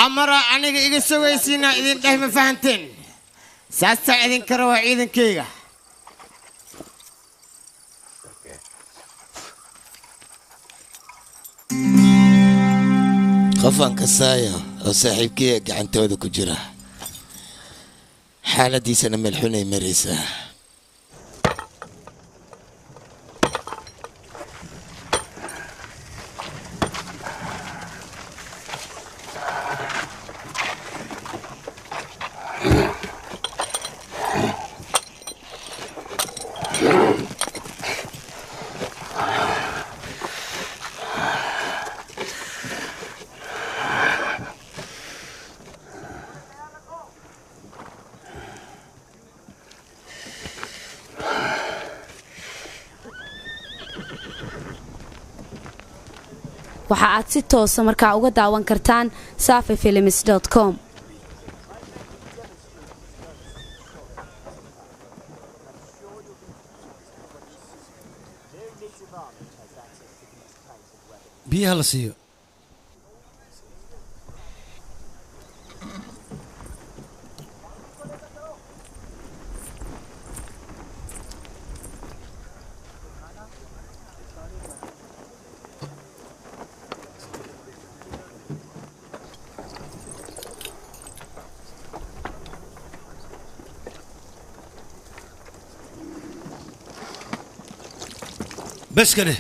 Speaker 6: amara aniga iga sugaysiinaa idin dheh ma fahanteen saasaa idinka rabaa ciidankayga.
Speaker 9: Qofaan kasaayo oo saaxiibkiya gacantooda ku jira xaaladiisana meel xunay maraysaa.
Speaker 13: Waxa aad si toosa markaa uga daawan kartaan safifilms.com.
Speaker 7: Biyaha la siiyo. Bes ka dheh.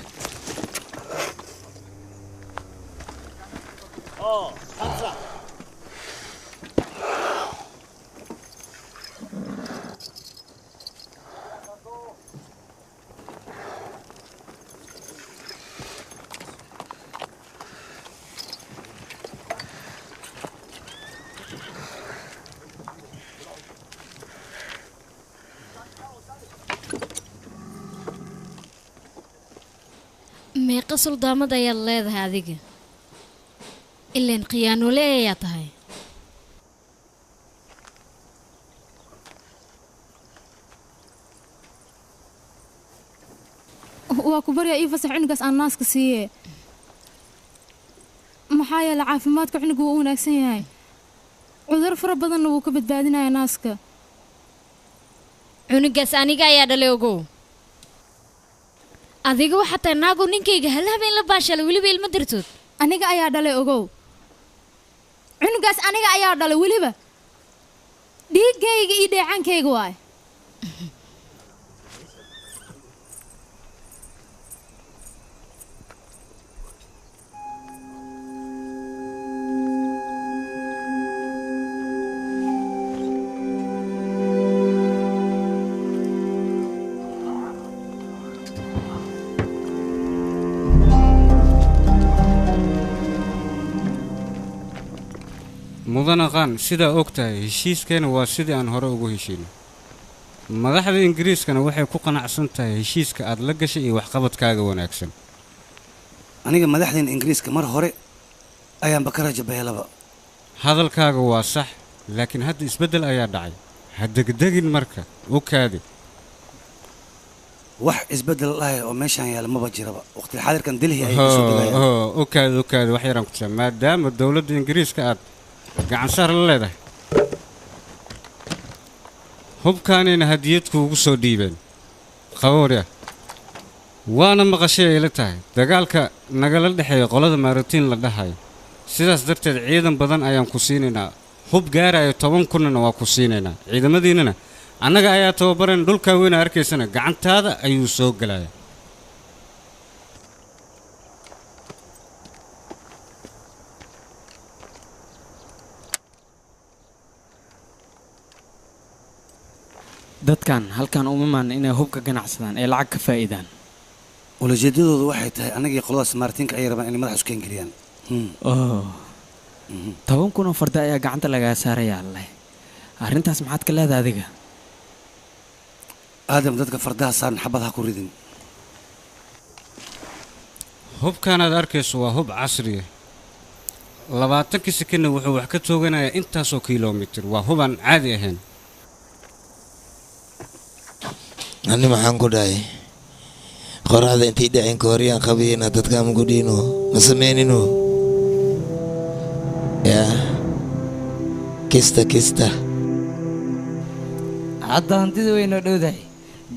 Speaker 11: Meeqa suldaamad ayaad leedahay adiga? Ileen khiyaanole ayaa tahay.
Speaker 14: Waa ku baryaa, ii fasax cunugaas aan naaska siiye. Maxaa yeelay caafimaadka cunuga wuu u wanaagsan yahay, cudurro fara badanna wuu ka badbaadinayaa naaska.
Speaker 11: Cunugaas aniga ayaa dhalay, ogow. Adiga waxaa tahay naagu ninkayga hal habeen la baashalay, weliba ilmo dartood.
Speaker 14: Aniga ayaa dhalay, ogow. Cunugaas aniga ayaa dhalay, weliba dhiiggayga iyo dheecaankayga waay.
Speaker 19: Mudane Qaan, sidaa og tahay heshiiskeena waa sidii aan hore ugu heshiinay. Madaxda Ingiriiskana waxay ku qanacsan tahay heshiiska aad la gashay iyo waxqabadkaaga wanaagsan.
Speaker 7: Aniga madaxdeen Ingiriiska mar hore ayaanba ka rajo beelaba.
Speaker 19: Hadalkaaga waa sax, laakiin hadda isbeddel ayaa dhacay. Ha degdegin marka, u kaadi.
Speaker 7: Wax isbeddel lahay oo meeshaan yaala maba jiraba. Waqti xaadirkan Delhi ayay kasoo degayaan.
Speaker 19: U kaadi, u kaadi, wax yaraan ku tusaa. Maadaama dowladda Ingiriiska aad gacan saar la leedahay, hubkaanayna hadiyad kuugu soo dhiibeen. Qaboorya waana maqashay ay la tahay dagaalka nagala dhexeeya qolada Maaratiin la dhahayo. Sidaas darteed ciidan badan ayaan ku siinaynaa, hub gaarayo 10,000-na waa ku siinaynaa. Ciidamadiinana annaga ayaa tababaran, dhulkaa weyna arkaysana gacantaada ayuu soo gelaya.
Speaker 18: Dadkan halkan uma imaan inay hubka ganacsadaan ee lacag ka faa'iidaan.
Speaker 7: Ulajeedadoodu waxay tahay annagii qoladaas Maartiinka ay rabaan inay madaxa isku keengeliyaan.
Speaker 18: Oh, 10,000 oo farda ayaa gacanta lagaa saaraya. Alleh, arrintaas maxaad ka leedahay adiga?
Speaker 7: Aadam, dadka fardaha saaran xabad ha ku ridin.
Speaker 19: Hubkaanaad arkayso waa hub casriya. 20-kii sekinna wuxuu wax ka tooganayaa intaasoo kiiloomitir. Waa hubaan caadi ahayn.
Speaker 9: Ani maxaan ku dhahay? Qoraxda intay dhaceen ka horyaan qabiyeyna dadka ama ku dhiino ma sameynino yaa kista kista.
Speaker 5: Hadda hantida waynoo dhowdahay,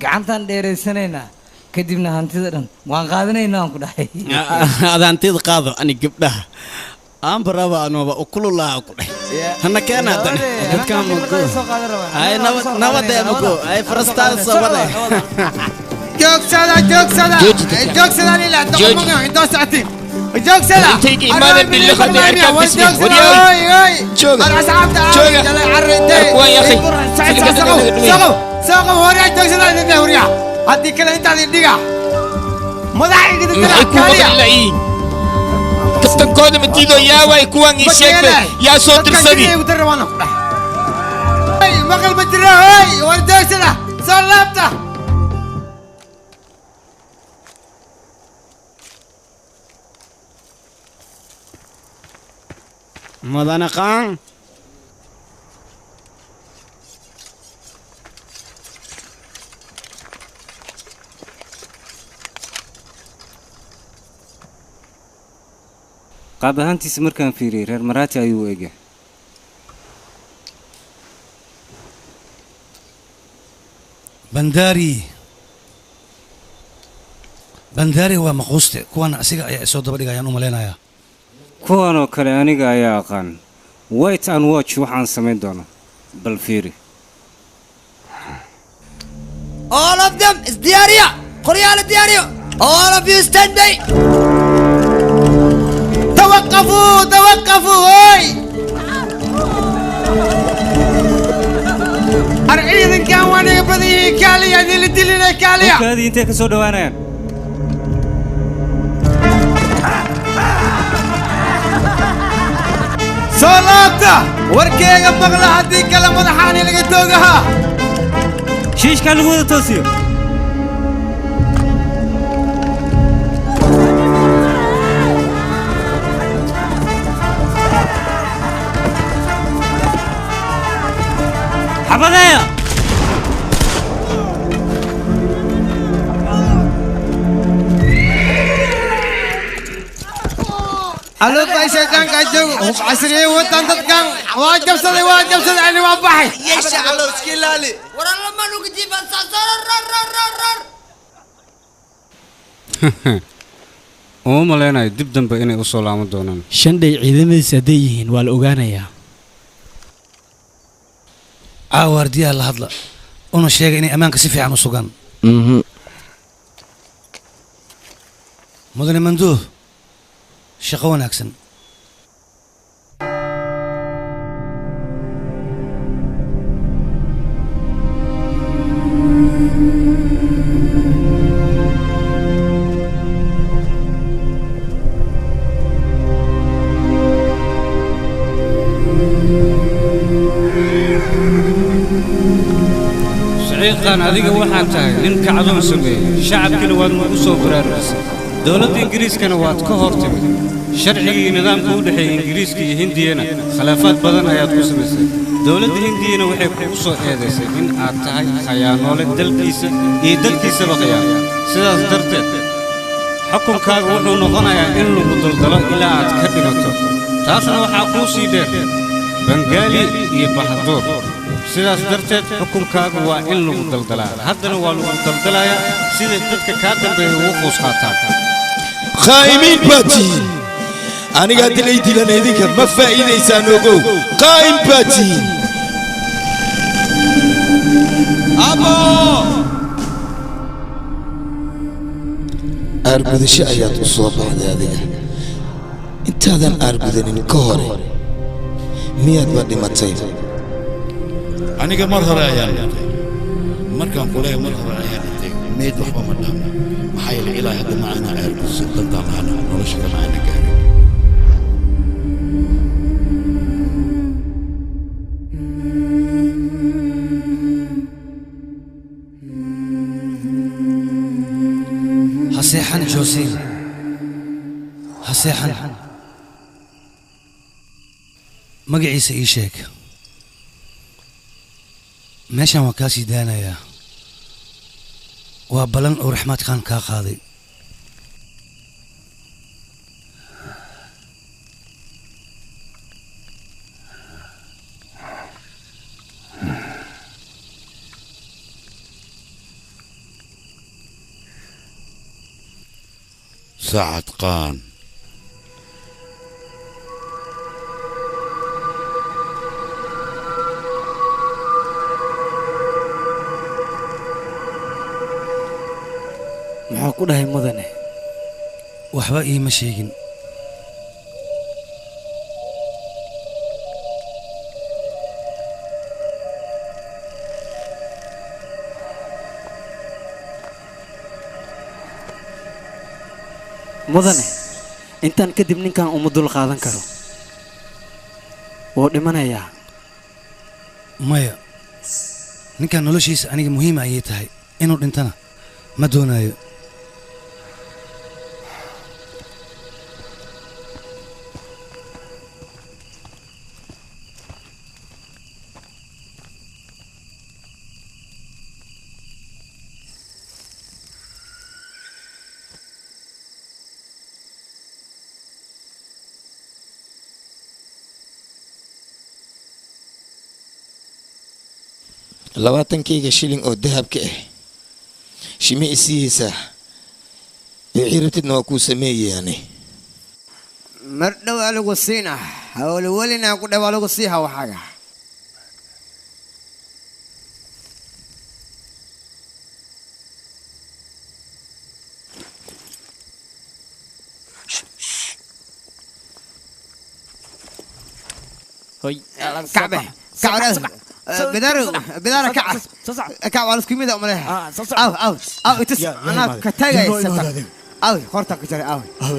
Speaker 5: gacantaan dheeraysanaynaa, kadibna hantida dhan waan qaadanaynaa aan ku dhahay.
Speaker 17: Ada hantida qaado, ani gabdhaha aanba raba anooba ukululaha ku dhahay. Hana keena haddana dadkaan mugo ay nabad nabadee mugo ay farastaada soo wade.
Speaker 6: Joogsada, joogsada, joogsada, lila doqomaga intoo socotiin, joogsada.
Speaker 9: Intayga imaadan billiqada cirkaan bismi waryaay. Jooga, jooga. Kuwan yakhi.
Speaker 6: Saqow horyaa, joogsada idin horyaa, haddii kale intaad idhiga madaxa igida.
Speaker 9: Maxay kuu maqli? Kaftankooda matiido yaa waay kuwan ii sheegbe yaa soo dirsadi.
Speaker 6: Maqal ma jira hoy, war joogsada, soo laabta.
Speaker 17: Mudane Qaan.
Speaker 19: Qaab ahaantiisa markaan fiiriyey, reer Maraati ayuu u egyahay.
Speaker 7: Bandari, Bandari waa maquuste. Kuwana asiga ayaa isoo daba dhigayaan u malaynayaa.
Speaker 19: Kuwan oo kale aniga ayaa aqaan. Wait and watch waxaan samayn doonaa, bal fiiri.
Speaker 1: All of them isdiyaariya, qoryaala diyaariyo.
Speaker 12: All of you stand by.
Speaker 6: توقفوا توقفوا هوي ciidankan waa naga badan yihiin kaaliya idinla dilina kaaliya
Speaker 2: Hubkaadii intee ka soo dhawaanayaan?
Speaker 6: Soo laabta warkeyga maqla haddii kale madaxaani laga toogaha
Speaker 2: Shiishkaa lagu wada toosiyo. Xabadeeya!
Speaker 6: Alloobay shaydaanka joogo hub casriye wataan dadkan waa jabsaday waa jabsaday ani waa baxay
Speaker 3: Yeesha allow iska ilaali.
Speaker 12: War alla ma nugu jiifan rar rar rar rar.
Speaker 19: Uma maleynayo dib dambe inay u soo laaban doonaan.
Speaker 17: Shandhay ciidamadiisa hadday yihiin waa la ogaanayaa.
Speaker 7: Caawa waardiyaha la hadla una sheega inay ammaanka si fiican u sugaan. Mudane Manduuh, shaqo wanaagsan.
Speaker 19: Siciidqaan, adiga waxaad tahay nin kacdoon sameeyey, shacabkiina waad nagu soo baraarujisay, dowladda Ingiriiskana waad ka hor timid, sharcigii nidaamka u dhexeeyey Ingiriiska iyo Hindiyana khilaafaad badan ayaad ku samaysay. Dowladda Hindiyana waxay kugu soo eedaysay in aad tahay khayaanoole dalkiisa iyo dalkiisaba khiyaano. Sidaas darteed xukunkaaga wuxuu noqonayaa in lagu daldalo ilaa aad ka dhimato. Taasna waxaa kuu sii dheer Bangaali iyo Bahaduur. Sidaas darteed xukunkaagu waa in lagu daldalaa. Haddana waa lagu daldalayaa sida dadka kaa dambeeya ugu quus qaataan.
Speaker 20: Khaa'imiin baa tihiin. Aniga haddi lay dilana idinka ma faa'iidaysaan, ogow, qaa'im baa tihiin.
Speaker 6: Abo
Speaker 9: Aargudasho ayaad u soo baxday adiga. Intaadan aargudanin ka hore miyaadba dhimatay?
Speaker 4: Aniga mar hore ayaan dhintay. Markaan ku leeyahay mar hore ayaan dhintay, meyd waxba ma dhaamo, maxaa yeelay ilaa hadda ma aana aargudsan dantaan lahana nolosha kama aana gaarin.
Speaker 7: Ha seexan Joosiin, ha seexan. Magaciisa ii sheeg. Meeshan waa kaa sii daanayaa, waa ballan uu Raxmaad Khaan kaa qaaday.
Speaker 4: Sacad Qaan.
Speaker 18: Muxuu ku dhahay mudane?
Speaker 7: Waxba iima sheegin.
Speaker 18: Mudane, intaan kadib ninkan uma dul qaadan karo, wuu dhimanayaa.
Speaker 7: Maya, ninkan noloshiisa aniga muhiim ayay tahay, inuu dhintana ma doonayo.
Speaker 9: 20kayga shilling oo dahabka ah shimi isiiyeysaa, wixii rabtidna waa kuu sameeyayaani.
Speaker 6: Mar dhow aa lagu siina hawlwelina ku dhow aa lagu siiha waxaaga.
Speaker 18: Hoy.
Speaker 12: Kacbe. Kacbe. Bidaar bidaar kac. Kac waa isku mid ah umaleha. Aw aw aw itus anaa ka tagay sabta. Aw horta ka jaray aw.
Speaker 21: Aw.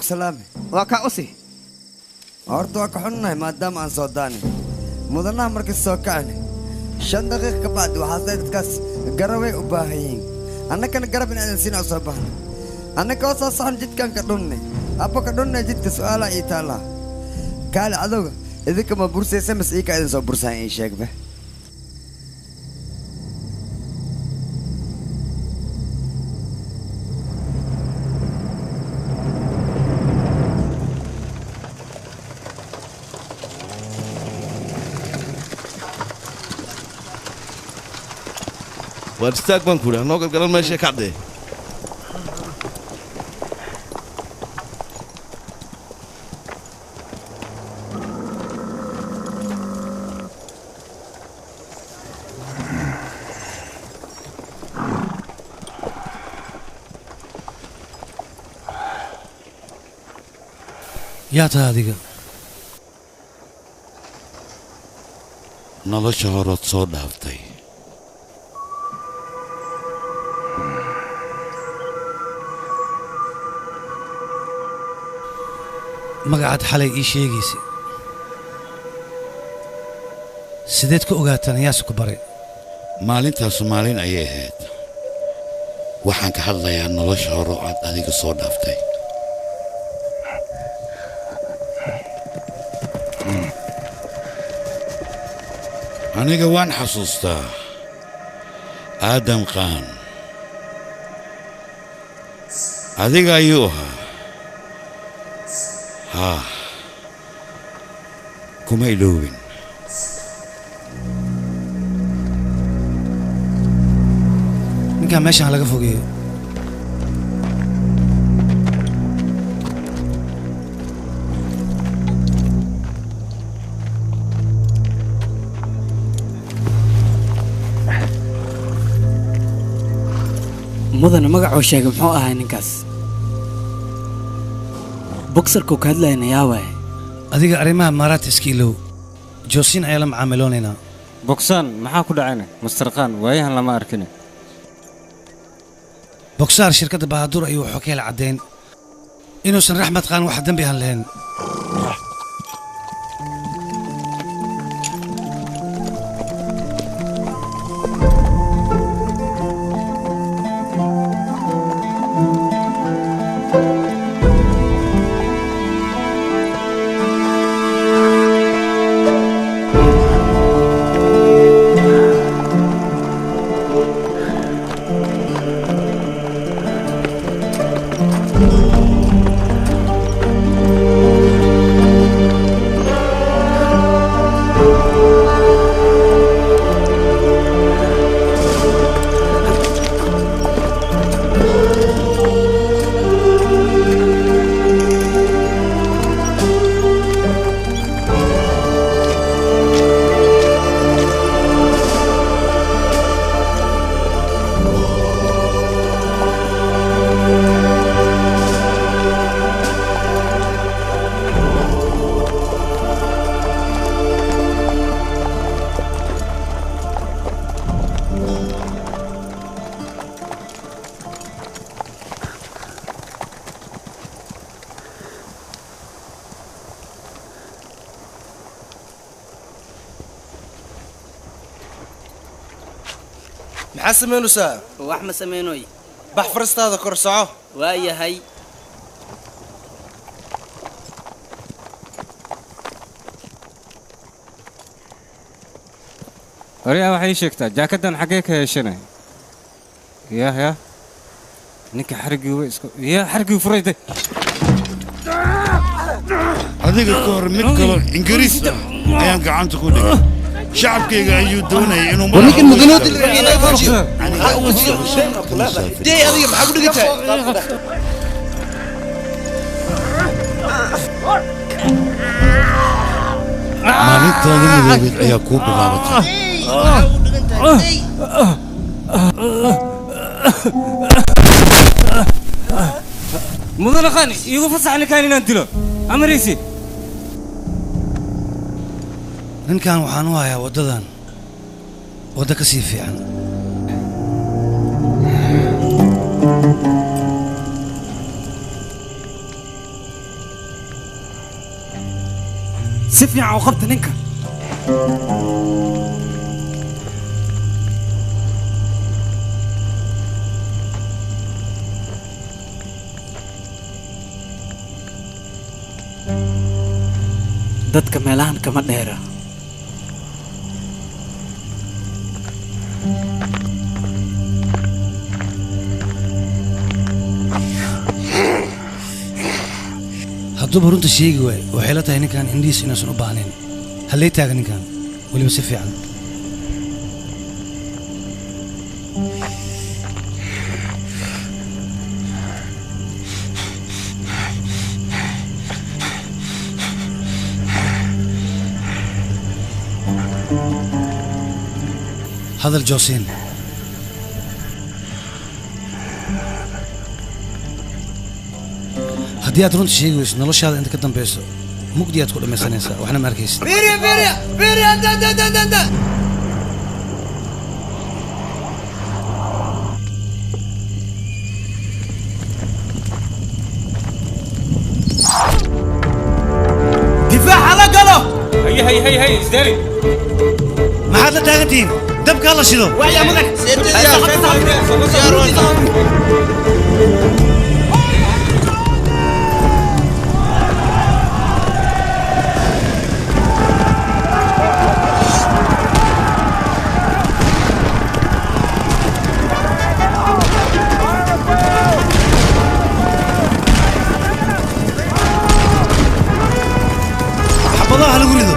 Speaker 1: Salaame.
Speaker 12: Waa kaa usi.
Speaker 1: Horta waa ka xunnahay maadaama aan soo daanay. Mudanaha markii soo kacnay 5 daqiiqo ka bacdi waxaa dadkaas garabay u baahan yihiin. Annagana garab in aadan siin soo baxnay. Annaga oo soo socon jidkan ka dhunnay. Abba ka dhunnay jidka su'aalaha ii taallaa. Kaali cadowga idinka ma bursaysa mise ii ka idin soo bursaan ii sheegba.
Speaker 22: Waar istaag baan ku idhi hanoo galgalan meesha kacdee.
Speaker 7: Yaa tahay adiga?
Speaker 4: Nolosha horood soo dhaaftay.
Speaker 7: Magacaad xalay ii sheegaysay sideed ku ogaataan yaase ku baray?
Speaker 4: Maalintaasu maalin ayay ahayd. Waxaan ka hadlayaa nolosha hore oo aad adiga soo dhaaftay. Aniga waan xasuustaa Aadam Qaan. Adiga ayuu ahaa. Haa, kuma iloobin.
Speaker 7: Ninkaan meeshaan laga fogeeyo.
Speaker 18: Mudane magacuu sheegay muxuu ahaa ninkaas? Boxerku ka hadlayna yaa waay.
Speaker 7: Adiga arrimaha maaraad iska ilow. Joosiin ayaa la macaamiloonaynaa.
Speaker 19: Bogsaan maxaa ku dhacayna? Master Qaan waayahan lama arkin.
Speaker 7: Bogsaar shirkadda Bahadur ayuu wuxuu ka helay caddeyn inuusan Raxmad Qaan wax dambi aan lahayn.
Speaker 3: Maxaa samaynaysaa?
Speaker 18: Wax ma samaynoy.
Speaker 3: Bax farastaada kor soco.
Speaker 18: Waa yahay.
Speaker 19: Oriyaa waxay sheegtaa jaakadan xaggee ka heshanay? Yah yah. Ninka xarigii way isku yaa xarigii furayday.
Speaker 4: Adiga ka hor mid kaloo Ingiriis ah ayaan gacanta ku dhigay. Shacabkayga ayuu doonayay inuu
Speaker 3: Ninkan mudanood dee adiga maxaa ku dhigatay?
Speaker 7: Maalintaada madoobeed ayaa kuu bilaabatay.
Speaker 2: Mudane Khan, iigu fasax ninkaan inaan dilo amariisi.
Speaker 7: Ninkan waxaan u hayaa waddadan waddo ka sii fiican.
Speaker 5: Si fiican u qabta ninka. Dadka meelahan kama dheera.
Speaker 7: Hadduuba runta sheegi waayo, waxay la tahay ninkan indhihiis inaysan u baahnayn. Hallee taaga ninkan weliba si fiican. Hadal Josin. Haddii aad runta sheegi weyso, noloshaada inta ka dambayso mugdi aad ku dhammaysanaysaa, waxna ma arkaysid.
Speaker 1: Fiiri, fiiri, fiiri, anda, anda, anda, anda.
Speaker 2: Difaaca la galo. Hay hay hay hay, isdaari.
Speaker 7: Maxaad la taagantihiin? Dabka hala shido.
Speaker 2: Waya mudan.
Speaker 7: Xabadaha ha lagu rido.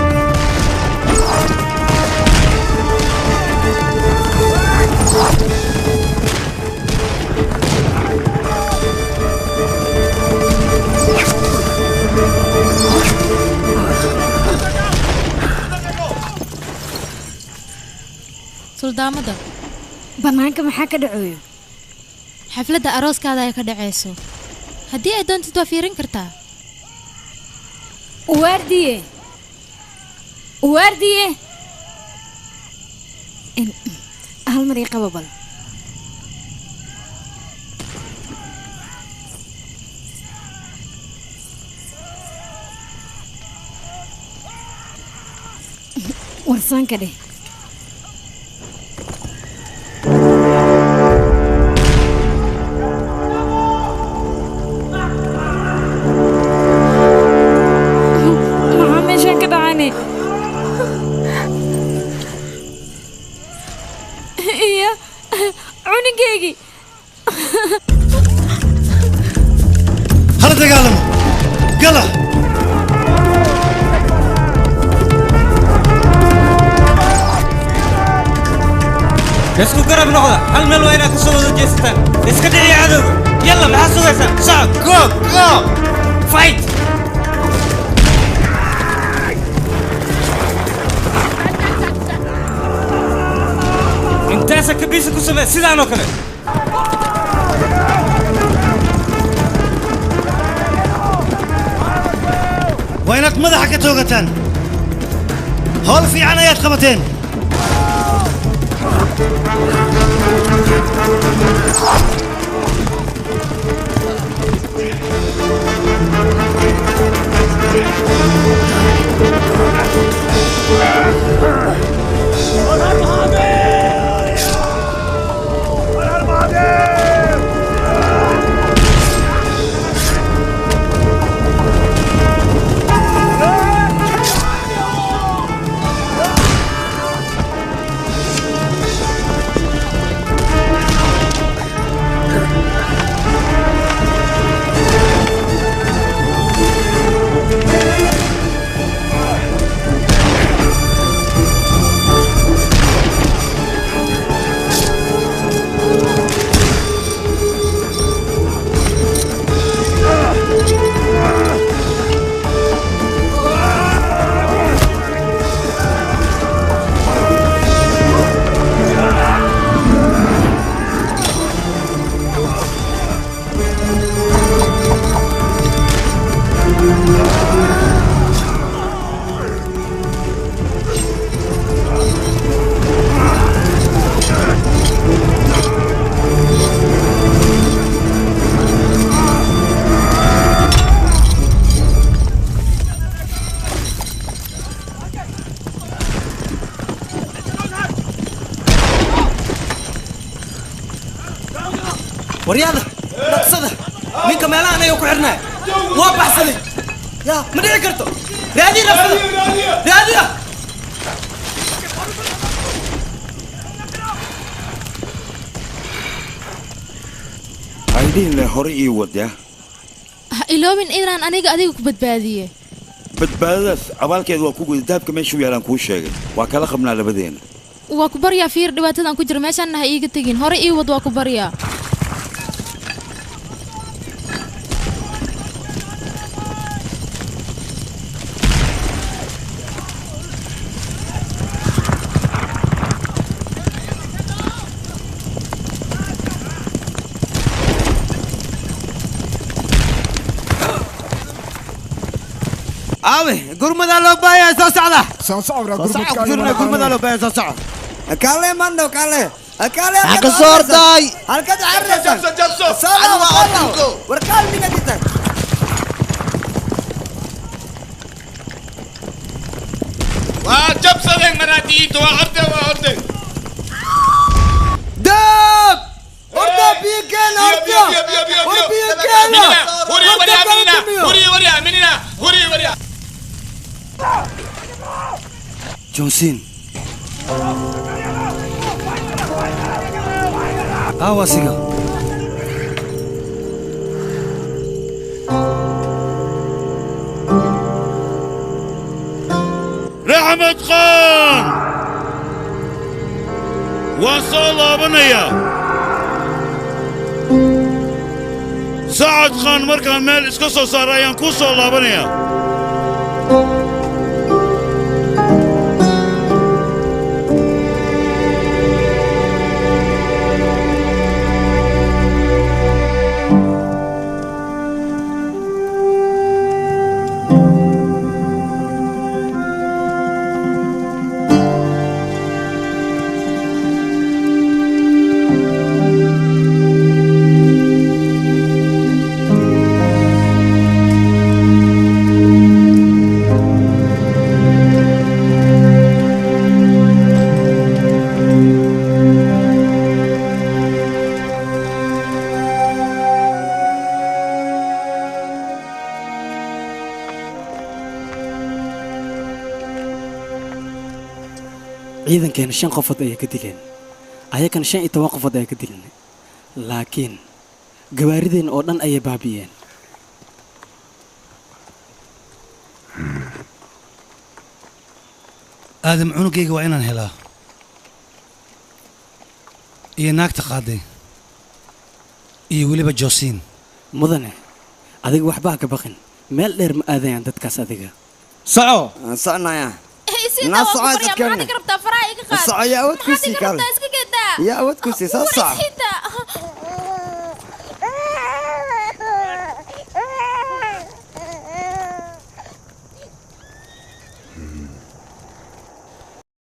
Speaker 14: Suldaamada,
Speaker 11: bannaanka maxaa ka dhacoyo?
Speaker 14: Xafladda arooskaada ay ka dhacayso, haddii ay doontid waa fiirin kartaa.
Speaker 11: Waardiye, waardiye, hal mar ii qabo bal. Warsaanka dheh. Maxaa meeshaan ka dhacani? Iyo cunugeygii.
Speaker 7: Hala dagaalamo, gala.
Speaker 2: Isku garab noqda, hal meel waa inaad ka soo wada jeesataan. Iska dhiciya cadowga. Yalla, maxaa sugaysaan? Soco, go go, fight. Intaasa kabiisa ku samee sidaan oo kale.
Speaker 7: Waa inaad madaxa ka toogataan. Howl fiican ayaad qabateen.
Speaker 5: Waryaada dhaqsada ninka meelahan ayuu ku xirnaa waa baxsaday yaa ma dhici karto raadiya dhaqsada raadiya
Speaker 4: Aydin le hore ii wada
Speaker 14: Ha iloobin inaan aniga adiga ku badbaadiye.
Speaker 4: Badbaadadaas abaalkeed waa ku guda dahabka meeshuu yaalaan kuu sheegay waa kala qabnaa labadeena.
Speaker 14: Waa ku baryaa fiir dhibaatadan ku jira meeshaan ha iiga tegin hore ii wad waa ku baryaa.
Speaker 6: Aawe gurmada loo baayaa soo socda
Speaker 8: soo socda
Speaker 6: gurmadka gurmada loo baayaa soo socda
Speaker 12: kaale mando kaale kaale
Speaker 17: Ha ka soo orday
Speaker 12: halkaad carraysan soo laabo war kaal miga dita
Speaker 9: waa jabsadeen maraatiinta waa ordeen waa ordeen
Speaker 12: dab orda biyo keena orda war biyo keena
Speaker 9: huriyo waryaa minina huriyo waryaa minina huriyo waryaa
Speaker 7: Johnson aawasiga
Speaker 4: Raxmad Khan waan soo laabanayaa Sacad Khan markaan meel iska soo saara ayaan kuu soo laabanayaa
Speaker 18: Ciidankeena 5 qofood ayay ka dileen ayakana 15 qofood ayay ka dileen laakiin gawaarideen oo dhan ayay baabi'iyeen.
Speaker 7: Aadam cunugayga waa inaan helaa iyo naagta qaaday iyo weliba Josiin.
Speaker 18: Mudane adiga waxba ha ka baqin meel dheer ma aadayaan dadkaas adiga
Speaker 12: soco soconaya
Speaker 14: Naa socod dadkan.
Speaker 12: Soco yaa awood ku sii kaale. Yaa awood ku sii soo soco.